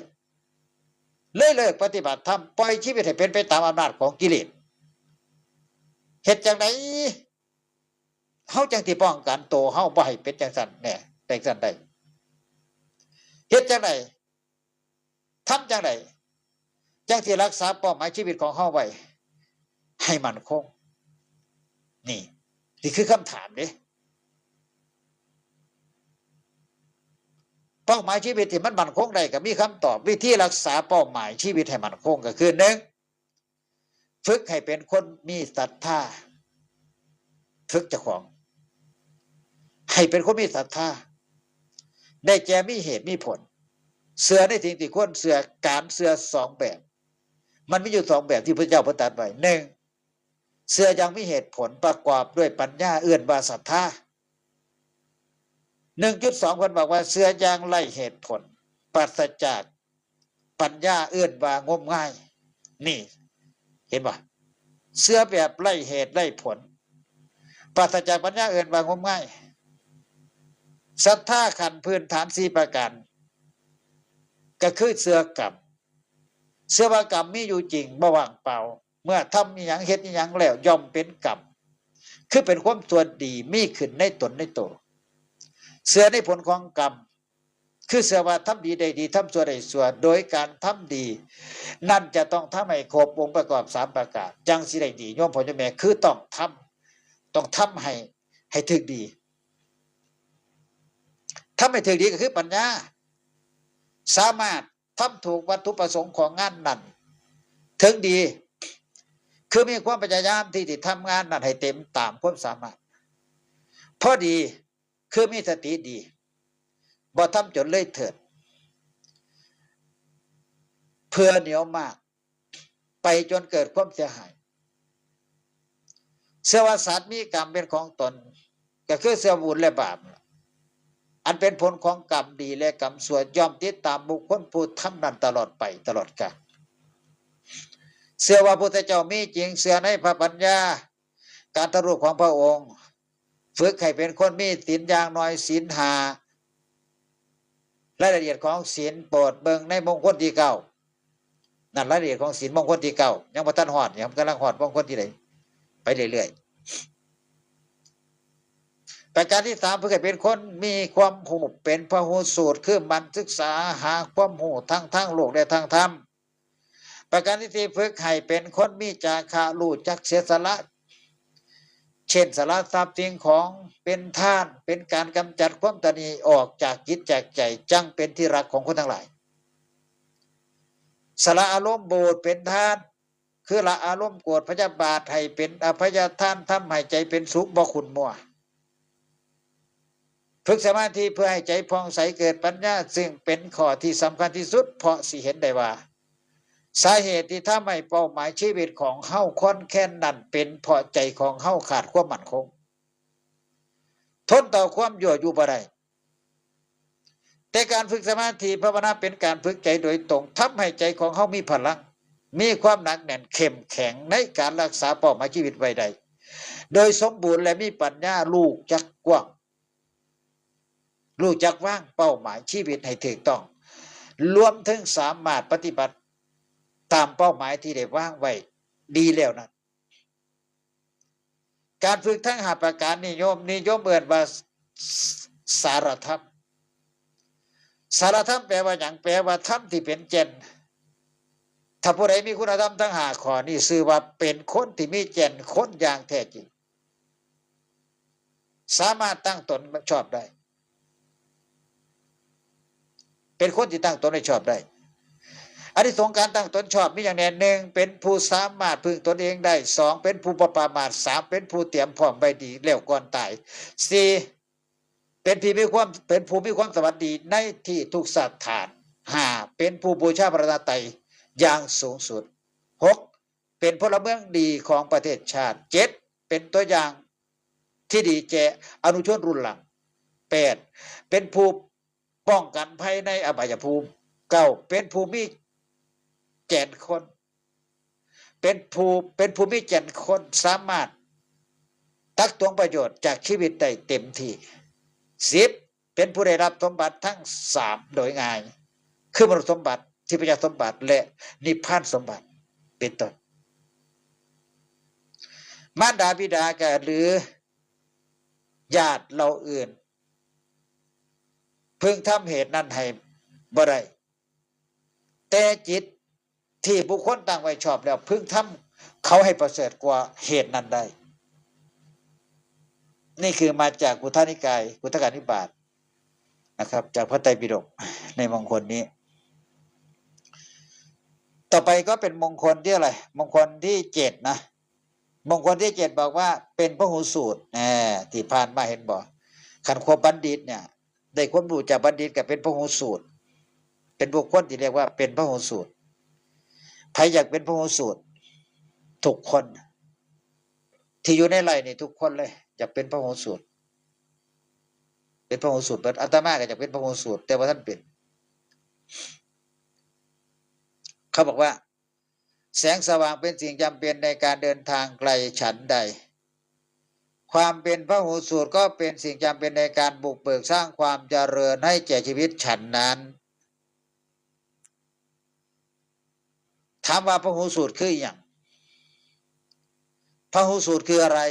ๆ เลยเลิกปฏิบัติธรรม ปล่อยชีวิตให้เป็นไปตามอำนาจของกิเลส เฮ็ดจังได๋ เฮาจังสิป้องกันโตเฮาบ่ให้เป็นจังซั่นแหน่ จังซั่นได้ เฮ็ดจังได๋ ทำจังได๋ จังสิรักษาเป้าหมายชีวิตของเฮาไว้ ให้มั่นคง นี่ นี่คือคำถามเด้ เป้าหมายชีวิตที่มันมั่นคงได้ก็มีคำตอบ วิธีรักษาเป้าหมายชีวิตให้มั่นคงก็คือ หนึ่ง ฝึกให้เป็นคนมีศรัทธา ฝึกเจ้าของ ให้เป็นคนมีศรัทธา ได้แก่มีเหตุมีผล เชื่อในสิ่งที่ควรเชื่อ การเชื่อสองแบบ มันมีอยู่สองแบบที่พระเจ้าเพิ่นตรัสไว้ หนึ่ง เชื่ออย่างมีเหตุผลประกอบด้วยปัญญา เอิ้นว่าศรัทธา หนึ่งจุดสอง เพิ่นบอกว่าเชื่ออย่างไร้เหตุผล ปราศจากปัญญา เอิ้นว่างมงาย นี่ เห็นบ่ เชื่อแบบไร้เหตุไร้ผล ปราศจากปัญญา เอิ้นว่างมงาย ศรัทธาขั้นพื้นฐานสี่ประการ ก็คือเชื่อกรรม เชื่อว่ากรรมมีอยู่จริง บ่ว่างเปล่า เมื่อทำอิหยังเฮ็ดอิหยังแล้วย่อมเป็นกรรม คือเป็นความชั่วดีมีขึ้นในตนในโต เชื่อในผลของกรรม คือเชื่อว่าทำดีได้ดี ทำชั่วได้ชั่ว โดยการทำดี นั่นจะต้องทำให้ครบองค์ประกอบสามประการ จังสิได้ดี โยมพ่อโยมแม่ คือต้องทำ ต้องทำให้ ให้ถืกดี ทำให้ถืกดีก็คือปัญญา สามารถทำถูกวัตถุประสงค์ของงานนั้น ถึงดี คือมีความพยายามที่จะทำงานนั้นให้เต็มตามความสามารถ พอดี คือมีสติดี บ่ทำจนเลยเถิด เพื่อเหนียวมาก ไปจนเกิดความเสียหาย เชื่อว่าสัตว์มีกรรมเป็นของตน ก็คือเชื่อบุญและบาป อันเป็นผลของกรรมดีและกรรมชั่ว ย่อมติดตามบุคคลผู้ทำนั้นตลอดไปตลอดกาล เชื่อว่าพุทธเจ้ามีจริง เชื่อในพระปัญญา การตรัสรู้ของพระองค์ ฝึกให้เป็นคนมีศีลอย่างน้อยศีลห้า รายละเอียดของศีลโปรดเบิ่งในมงคลที่เก้า นั่นรายละเอียดของศีลมงคลที่เก้า ยังบ่ทันฮอด ยังกำลังฮอดมงคลที่ใด ไปเรื่อยๆ ประการที่สาม เพื่อให้เป็นคนมีความรู้ เป็นพหูสูตร คือหมั่นศึกษาหาความรู้ทั้งทางโลกและทางธรรม ประการที่สี่ ฝึกให้เป็นคนมีจาคะ รู้จักเสียสละ เช่น สละทรัพย์สิ่งของเป็นทาน เป็นการกำจัดความตนีออกจากจิตจากใจ จั่งเป็นที่รักของคนทั้งหลาย สละอารมณ์โกรธเป็นทาน คือละอารมณ์โกรธพยาบาทให้เป็นอภัยทาน ทำให้ใจเป็นสุข บ่ขุ่นมัว ฝึกสมาธิเพื่อให้ใจผ่องใสเกิดปัญญา ซึ่งเป็นข้อที่สำคัญที่สุด เพราะสิเห็นได้ว่า สาเหตุที่ทำให้เป้าหมายชีวิตของเฮาคลอนแคลนนั้น เป็นเพราะใจของเฮาขาดความมั่นคง ทนต่อความยั่วยุบ่ได้ แต่การฝึกสมาธิภาวนาเป็นการฝึกใจโดยตรง ทำให้ใจของเฮามีพลัง มีความหนักแน่นเข้มแข็งในการรักษาเป้าหมายชีวิตไว้ได้ โดยสมบูรณ์และมีปัญญารู้จักกว้าง รู้จักวางเป้าหมายชีวิตให้ถูกต้อง รวมถึงสามารถปฏิบัติตามเป้าหมายที่ได้วางไว้ดีแล้วนั้น การฝึกทั้งห้าประการนี้โยม นิยมเอิ้นว่าสารธรรม สารธรรมแปลว่าหยัง แปลว่าธรรมที่เป็นแก่น ถ้าผู้ใดมีคุณธรรมทั้งห้าข้อนี้ ชื่อว่าเป็นคนที่มีแก่นคนอย่างแท้จริง สามารถตั้งตนชอบได้ เป็นคนที่ตั้งตนให้ชอบได้ อานิสงส์การตั้งตนชอบมีอย่างแน่ หนึ่ง เป็นผู้สามารถพึ่งตนเองได้ สอง เป็นผู้บ่ประมาท สาม เป็นผู้เตรียมพร้อมไว้ดีแล้วก่อนตาย สี่ เป็นที่มีความ เป็นผู้มีความสวัสดีในที่ทุกสถาน ห้า เป็นผู้บูชาพระรัตนตรัยอย่างสูงสุด หก เป็นพลเมืองดีของประเทศชาติ เจ็ด เป็นตัวอย่างที่ดีแก่อนุชนรุ่นหลัง แปด เป็นผู้ป้องกันภัยในอบายภูมิ เก้า เป็นผู้มีแก่นคน เป็นผู้ เป็นผู้มีแก่นคนสามารถตักตวงประโยชน์จากชีวิตได้เต็มที่ สิบ เป็นผู้ได้รับสมบัติทั้งสามโดยง่าย คือมนุษย์สมบัติ ทิพยสมบัติ และนิพพานสมบัติ เป็นต้น มารดาบิดาก็หรือญาติเหล่าอื่น พึงทำเหตุนั้นให้บ่ได้ แต่จิตที่บุคคลตั้งไว้ชอบแล้ว พึงทำเขาให้ประเสริฐกว่าเหตุนั้นได้ นี่คือมาจากคุตทนิกาย คุตทกนิบาตนะครับ จากพระไตรปิฎกในมงคลนี้ ต่อไปก็เป็นมงคลที่อะไร มงคลที่เจ็ดนะ มงคลที่เจ็ดบอกว่าเป็นพหูสูตร แหม ที่ผ่านมาเห็นบ่ คันคบบัณฑิตเนี่ย ได้ความรู้จากบัณฑิตก็เป็นพหูสูตร เป็นบุคคลที่เรียกว่าเป็นพหูสูตร ใครอยากเป็นพหูสูตร ทุกคน ที่อยู่ในไร่นี่ทุกคนเลย อยากเป็นพหูสูตร เป็นพหูสูตรเบิด อาตมาก็อยากเป็นพหูสูตร แต่ว่าท่านเป็น เขาบอกว่า แสงสว่างเป็นสิ่งจำเป็นในการเดินทางไกลฉันใด ความเป็นพหูสูตรก็เป็นสิ่งจำเป็นในการบุกเบิกสร้างความเจริญให้แก่ชีวิตฉันนั้น ถามว่าพหูสูตรคืออหย่าง พหูสูตรคืออะไร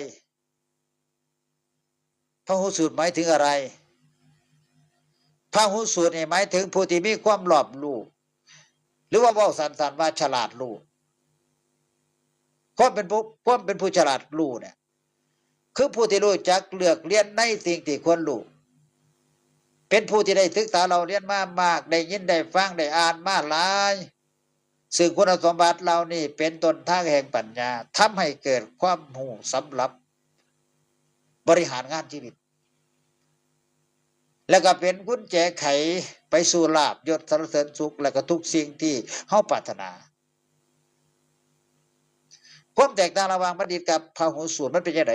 พหูสูตรหมายถึงอะไร พหูสูตรนี่หมายถึงผู้ที่มีความรอบรู้ หรือว่าเว้าสั้นๆว่าฉลาดรู้ ความเป็นผู้ ความเป็นผู้ฉลาดรู้เนี่ย คือผู้ที่รู้จักเลือกเรียนในสิ่งที่ควรรู้ เป็นผู้ที่ได้ศึกษาเล่าเรียนมามาก ได้ยินได้ฟังได้อ่านมาหลาย ซึ่งคุณสมบัติเหล่านี้เป็นต้นทางแห่งปัญญา ทำให้เกิดความรู้สำหรับบริหารงานชีวิต แล้วก็เป็นกุญแจไขไปสู่ลาภยศสรรเสริญสุข และก็ทุกสิ่งที่เฮาปรารถนา ความแตกต่างระหว่างบัณฑิตกับพหูสูตรมันเป็นจั่งใด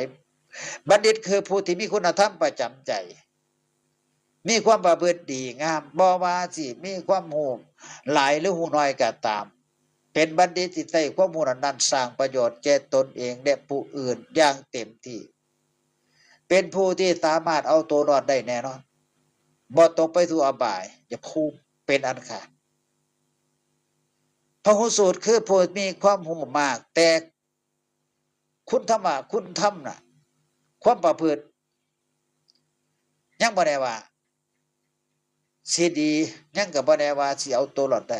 บัณฑิตคือผู้ที่มีคุณธรรมประจำใจ มีความประพฤติดีงาม บ่ว่าสิมีความรู้หลายหรือรู้น้อยก็ตาม เป็นบัณฑิตที่ใช้ความรู้นั้นๆสร้างประโยชน์แก่ตนเองและผู้อื่นอย่างเต็มที่ เป็นผู้ที่สามารถเอาตัวรอดได้แน่นอน บ่ตกไปสู่อบายภูมิเป็นอันขาด พหูสูตรคือผู้มีความรู้มาก แต่คุณธรรมะ คุณธรรมน่ะ ความประพฤติ ยังบ่แน่ว่าสิดี ยังก็บ่แน่ว่าสิเอาตัวรอดได้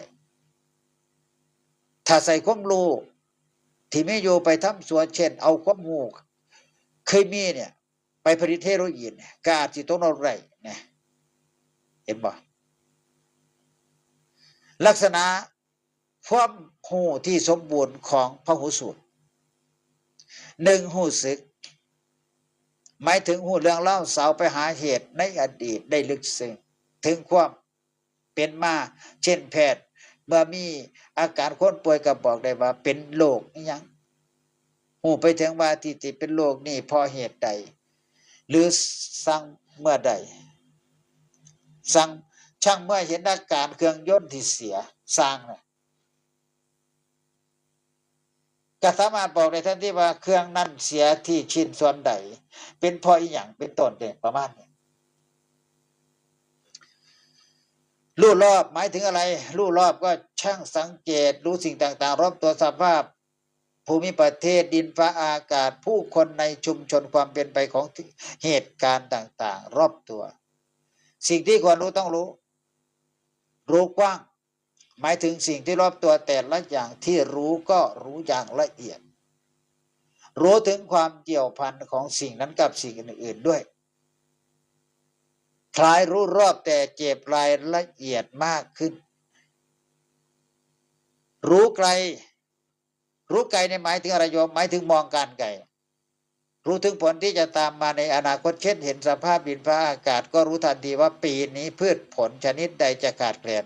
ถ้าใช้ความรู้ที่มีอยู่ไปทำชั่ว เช่น เอาความรู้เคยมีเนี่ย ไปผลิตเฮโรอีนเนี่ย ก็อาจสิตกนรกได้นะ เห็นบ่ ลักษณะความรู้ที่สมบูรณ์ของพหูสูตร หนึ่ง รู้สึก หมายถึงรู้เรื่องราว สาวไปหาเหตุในอดีตได้ลึกซึ้ง ถึงความเป็นมา เช่นแพทย์ เมื่อมีอาการคนป่วยก็บอกได้ว่าเป็นโรคอิหยัง รู้ไปถึงว่าที่ติดเป็นโรคนี่เพราะเหตุใด หรือสั่งเมื่อใด สั่ง ช่างเมื่อเห็นอาการเครื่องยนต์ที่เสีย ช่างน่ะ ก็สามารถบอกได้ทันทีว่าเครื่องนั้นเสียที่ชิ้นส่วนใด เป็นเพราะอิหยัง เป็นต้นเนี่ย ประมาณนี้ รู้รอบหมายถึงอะไร รู้รอบก็ช่างสังเกต รู้สิ่งต่างๆ รอบตัว สภาพภูมิประเทศ ดินฟ้าอากาศ ผู้คนในชุมชน ความเป็นไปของเหตุการณ์ต่างๆ รอบตัว สิ่งที่ควรรู้ต้องรู้ รู้กว้าง หมายถึงสิ่งที่รอบตัวแต่ละอย่างที่รู้ก็รู้อย่างละเอียด รู้ถึงความเกี่ยวพันของสิ่งนั้นกับสิ่งอื่นๆด้วย คล้ายรู้รอบแต่เก็บรายละเอียดมากขึ้น รู้ไกล รู้ไกลในหมายถึงอะไรโยม หมายถึงมองการไกล รู้ถึงผลที่จะตามมาในอนาคต เช่น เห็นสภาพดินฟ้าอากาศ ก็รู้ทันทีว่าปีนี้พืชผลชนิดใดจะขาดแคลน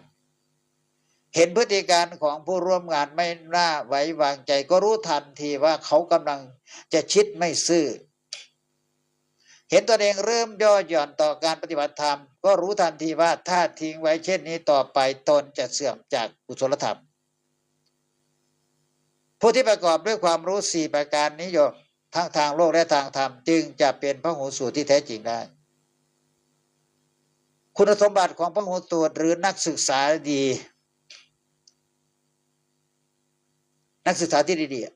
เห็นพฤติการของผู้ร่วมงานไม่น่าไว้วางใจ ก็รู้ทันทีว่าเขากำลังจะชิดไม่ซื่อ เห็นตัวเองเริ่มย่อหย่อนต่อการปฏิบัติธรรม ก็รู้ทันทีว่าถ้าทิ้งไว้เช่นนี้ต่อไปตนจะเสื่อมจากกุศลธรรม ผู้ที่ประกอบด้วยความรู้สี่ประการนี้โยม ทั้งทางโลกและทางธรรม จึงจะเป็นพระหูสูตรที่แท้จริงได้ คุณสมบัติของพระหูสูตรหรือนักศึกษาดี นักศึกษาที่ดีๆอะ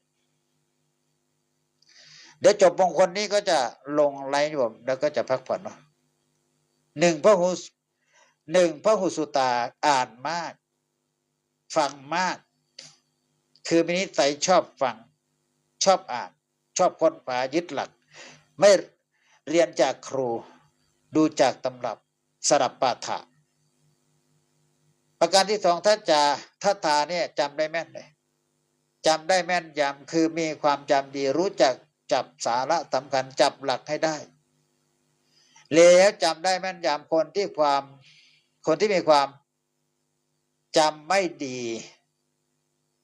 เดี๋ยวจบมงคลนี้ก็จะลงไลฟ์อยู่แล้วก็จะพักผ่อนเนาะ หนึ่งพระหู หนึ่งพระหูสูตรา อ่านมาก ฟังมาก คือมีนิสัยชอบฟัง ชอบอ่าน ชอบค้นคว้า ยึดหลัก ไม่เรียนจากครู ดูจากตำรับ สลับปาฐะ ประการที่สอง ทัจจา ทัตถาเนี่ยจำได้แม่นเลย จำได้แม่นยำ คือมีความจำดี รู้จักจับสาระสำคัญ จับหลักให้ได้ แล้วจำได้แม่นยำ คนที่ความ คนที่มีความจำไม่ดี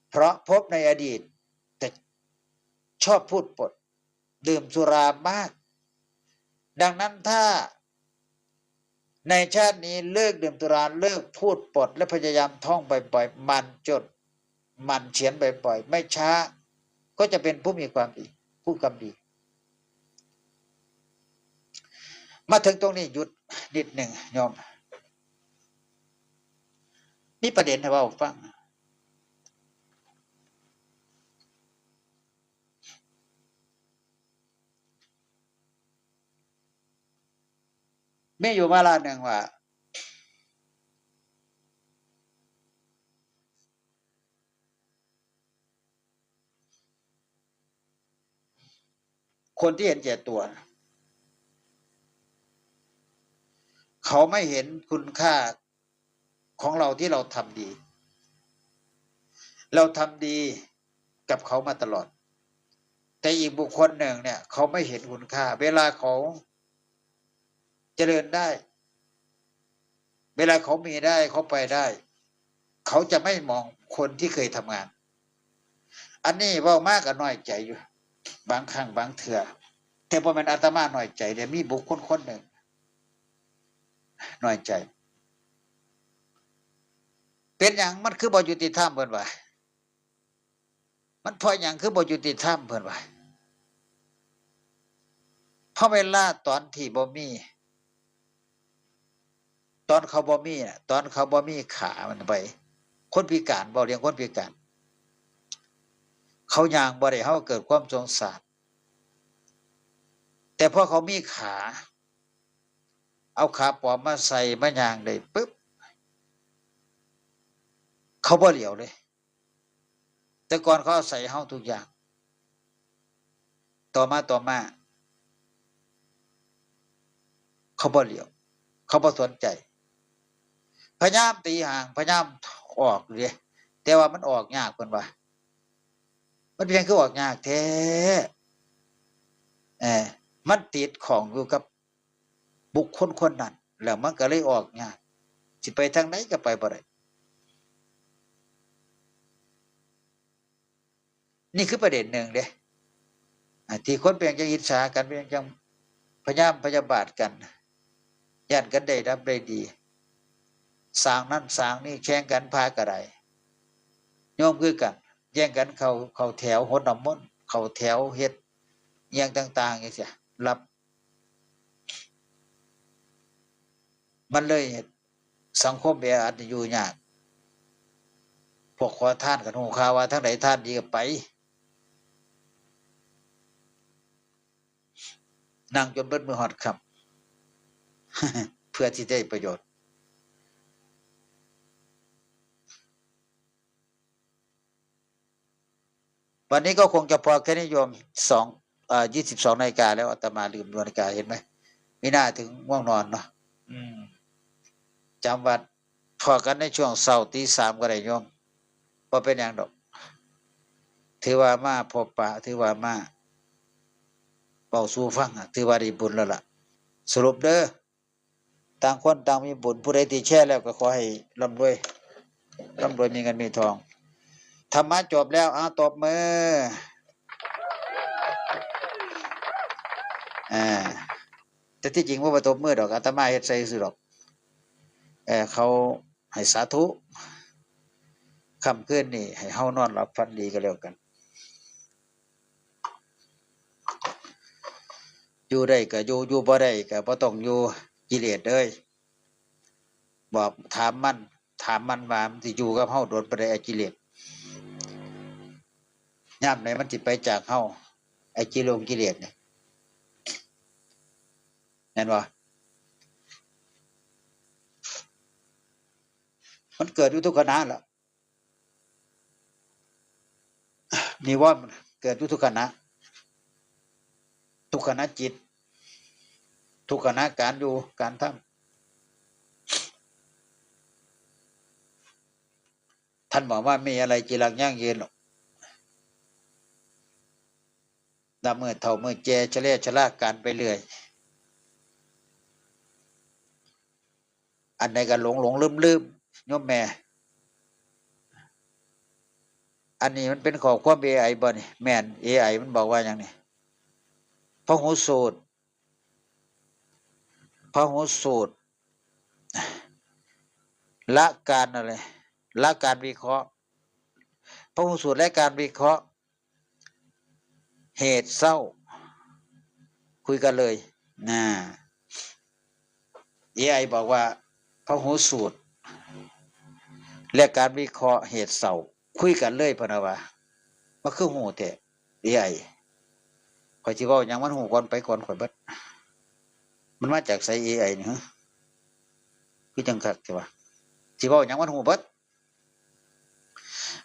เพราะพบในอดีต แต่ชอบพูดปด ดื่มสุรามาก ดังนั้นถ้าในชาตินี้เลิกดื่มสุรา เลิกพูดปด และพยายามท่องบ่อยๆ หมั่นจด หมั่นเขียนบ่อยๆ ไม่ช้า ก็จะเป็นผู้มีความดี ผู้กำดี มาถึงตรงนี้หยุดนิดหนึ่งโยม มีประเด็นให้เว้าฟัง มีอยู่วาระหนึ่งว่า คนที่เห็นแก่ตัว เขาไม่เห็นคุณค่าของเราที่เราทำดี เราทำดีกับเขามาตลอด แต่อีกบุคคลหนึ่งเนี่ย เขาไม่เห็นคุณค่า เวลาเขาเจริญได้ เวลาเขามีได้ เขาไปได้ เขาจะไม่มองคนที่เคยทำงาน อันนี้เว้ามากก็น้อยใจอยู่ บางครั้งบางเทื่อ แต่บ่แม่นอาตมาน้อยใจเด้ มีบุคคลคนหนึ่ง น้อยใจ เป็นหยังมันคือบ่ยุติธรรม เพิ่นว่า มันเพราะหยังคือบ่ยุติธรรม เพิ่นว่า เพราะเวลาตอนที่บ่มี ตอนเขาบ่มีน่ะ ตอนเขาบ่มีขามันไป คนพิการ เว้าเรื่องคนพิการ เขาย่างบ่ได้ เขาเกิดความสงสาร แต่พอเขามีขา เอาขาปลอมมาใส่ มาย่างได้ปึ๊บ เขาบ่เหลียวเลย แต่ก่อนเขาอาศัยเฮาทุกอย่าง ต่อมา ต่อมา เขาบ่เหลียว เขาบ่สนใจ พยายามตีห่าง พยายามออกอยู่เด้ แต่ว่ามันออกยาก เพิ่นว่า มันเป็นหยังคือออกยากแท้ เออ มันติดข้องอยู่กับบุคคลคนนั้น แล้วมันก็เลยออกยาก สิไปทางใดก็ไปบ่ได้ นี่คือประเด็นหนึ่งเด้ อ่า ที่คนเป็นจังอิจฉากัน เป็นจังพยายามพยาบาทกัน ย่านกันได้รับได้ดี สร้างนั่นสร้างนี่ แข่งกันพาก็ได้ โยมคือกัน แย่งกันเข้า เข้าแถวหดน้ำมนต์ เข้าแถวเฮ็ดอิหยังต่างๆ จังซี้ รับ มันเลยเฮ็ดสังคมแออัดอยู่ยาก พวกขอทานก็ฮู้ข่าวว่าทางใดทานดีก็ไป นั่งจนเบิดมื้อฮอดค่ำ เพื่อที่ได้ประโยชน์ วันนี้ก็คงจะพอแค่นี้โยม สอง เอ่อ ยี่สิบสองนาฬิกาแล้ว อาตมาลืมดูนาฬิกา เห็นไหม มีหน้าถึงง่วงนอนเนาะ อืม จำวัด พอกันในช่วงเช้าตีสามก็ได้โยม บ่เป็นหยังดอก ถือว่ามาพบปะ ถือว่ามาเว้าสู่ฟังอะ ถือว่าได้บุญแล้วล่ะ สรุปเด้อ ต่างคนต่างมีบุญ ผู้ใดที่แชร์แล้วก็ขอให้ร่ำรวย ร่ำรวยมีเงินมีทอง ธรรมะจบแล้ว เอาตบมือ อ่า แต่ที่จริงบ่ว่าตบมือดอก อาตมาเฮ็ดใส่ซื่อดอก เอ่อ เขาให้สาธุ ค่ำคืนนี้ให้เฮานอนหลับฝันดีก็แล้วกัน อยู่ได้ก็อยู่ อยู่บ่ได้ก็บ่ต้องอยู่ กิเลสเอ้ย บอก ถามมัน ถามมันว่ามันสิอยู่กับเฮาโดนปานใด ไอ้กิเลส ยามใดมันสิไปจากเฮา ไอ้กิเลส กิเลสเนี่ย แม่นบ่ มันเกิดอยู่ทุกขณะล่ะ นิวรณ์มันเกิดอยู่ทุกขณะ ทุกขณะจิต ทุกขณะการอยู่การทำ ท่านบอกว่ามีอะไรจีรังยั่งยืนหรอก นับมื้อเฒ่ามื้อแก่ชะแล่ชะลาการไปเรื่อย อันใดก็หลงหลงลืมลืม โยมแม่ อันนี้มันเป็นข้อความ เอไอ บ่นี่ แม่น เอไอ มันบอกว่าหยังนี่ พหูสูตร พหูสูตร ละการอะไร ละการวิเคราะห์ พหูสูตรและการวิเคราะห์ เหตุเศร้า คุยกันเลย นะ เอไอ บอกว่า พหูสูตร และการวิเคราะห์เหตุเศร้า คุยกันเลย พะนะว่า มันคือฮู้แท้ เอไอ ข้อยสิเว้าหยังมันฮู้ก่อนไปก่อนข้อยเบิด มันมาจากไส เอไอ นี่ ฮะ คือจังคักแท้วะ สิเว้าหยังมันฮู้เบิด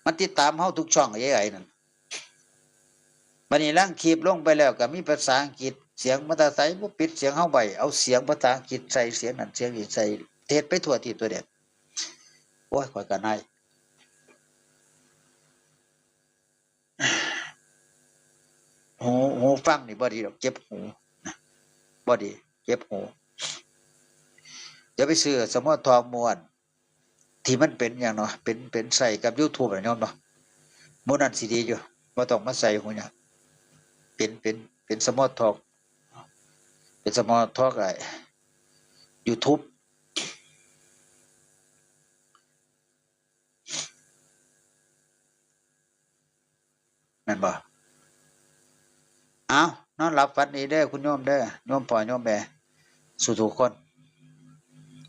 มันติดตามเฮาทุกช่อง เอไอ นั่น บัดนี้ลางคลิปลงไปแล้วก็มีภาษาอังกฤษ เสียงมาแต่ไส บ่ปิดเสียงเฮาไว้ เอาเสียงภาษาอังกฤษใส่ เสียงนั่นเสียงนี้ใส่ เฮ็ดไปทั่วทิศทั่วแดน โอ้ย ข้อยก็นาย หู หูฟังนี่บ่ดีดอก เจ็บหูนะ บ่ดี เจ็บหู เดี๋ยวไปซื้อสมอทองม่วน ที่มันเป็นหยังเนาะ เป็น เป็นใส่กับ YouTube น่ะโยมเนาะ หมู่นั้นสิดีอยู่ บ่ต้องมาใส่หูหยัง เป็น เป็น เป็นสมอทอง เป็นสมอทอง ไอ้ YouTube แม่นบ่ เอา นอนหลับฝันดีเด้อคุณโยมเด้อ โยมพ่อโยมแม่ สู่ทุกคน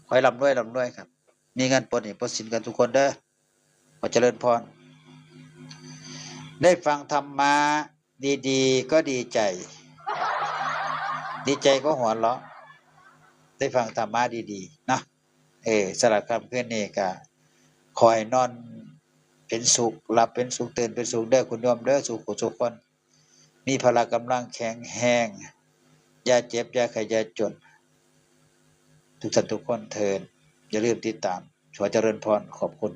ขอให้ร่ำรวย ร่ำรวยครับ มีเงินปลดหนี้ปลดสินกันทุกคนเด้อ ขอเจริญพร ได้ฟังธรรมะดีๆ ก็ดีใจ ดีใจก็หัวเราะ ได้ฟังธรรมะดีๆ เนาะ เออ สำหรับค่ำคืนนี้ก็ขอให้นอนเป็นสุข หลับเป็นสุข ตื่นเป็นสุขเด้อคุณโยมเด้อ สู่ผู้สู่คน มีพละกำลังแข็งแรง อย่าเจ็บ อย่าไข้ อย่าจน ทุกท่านทุกคนเทอญ อย่าลืมติดตาม ขอเจริญพร ขอบคุณ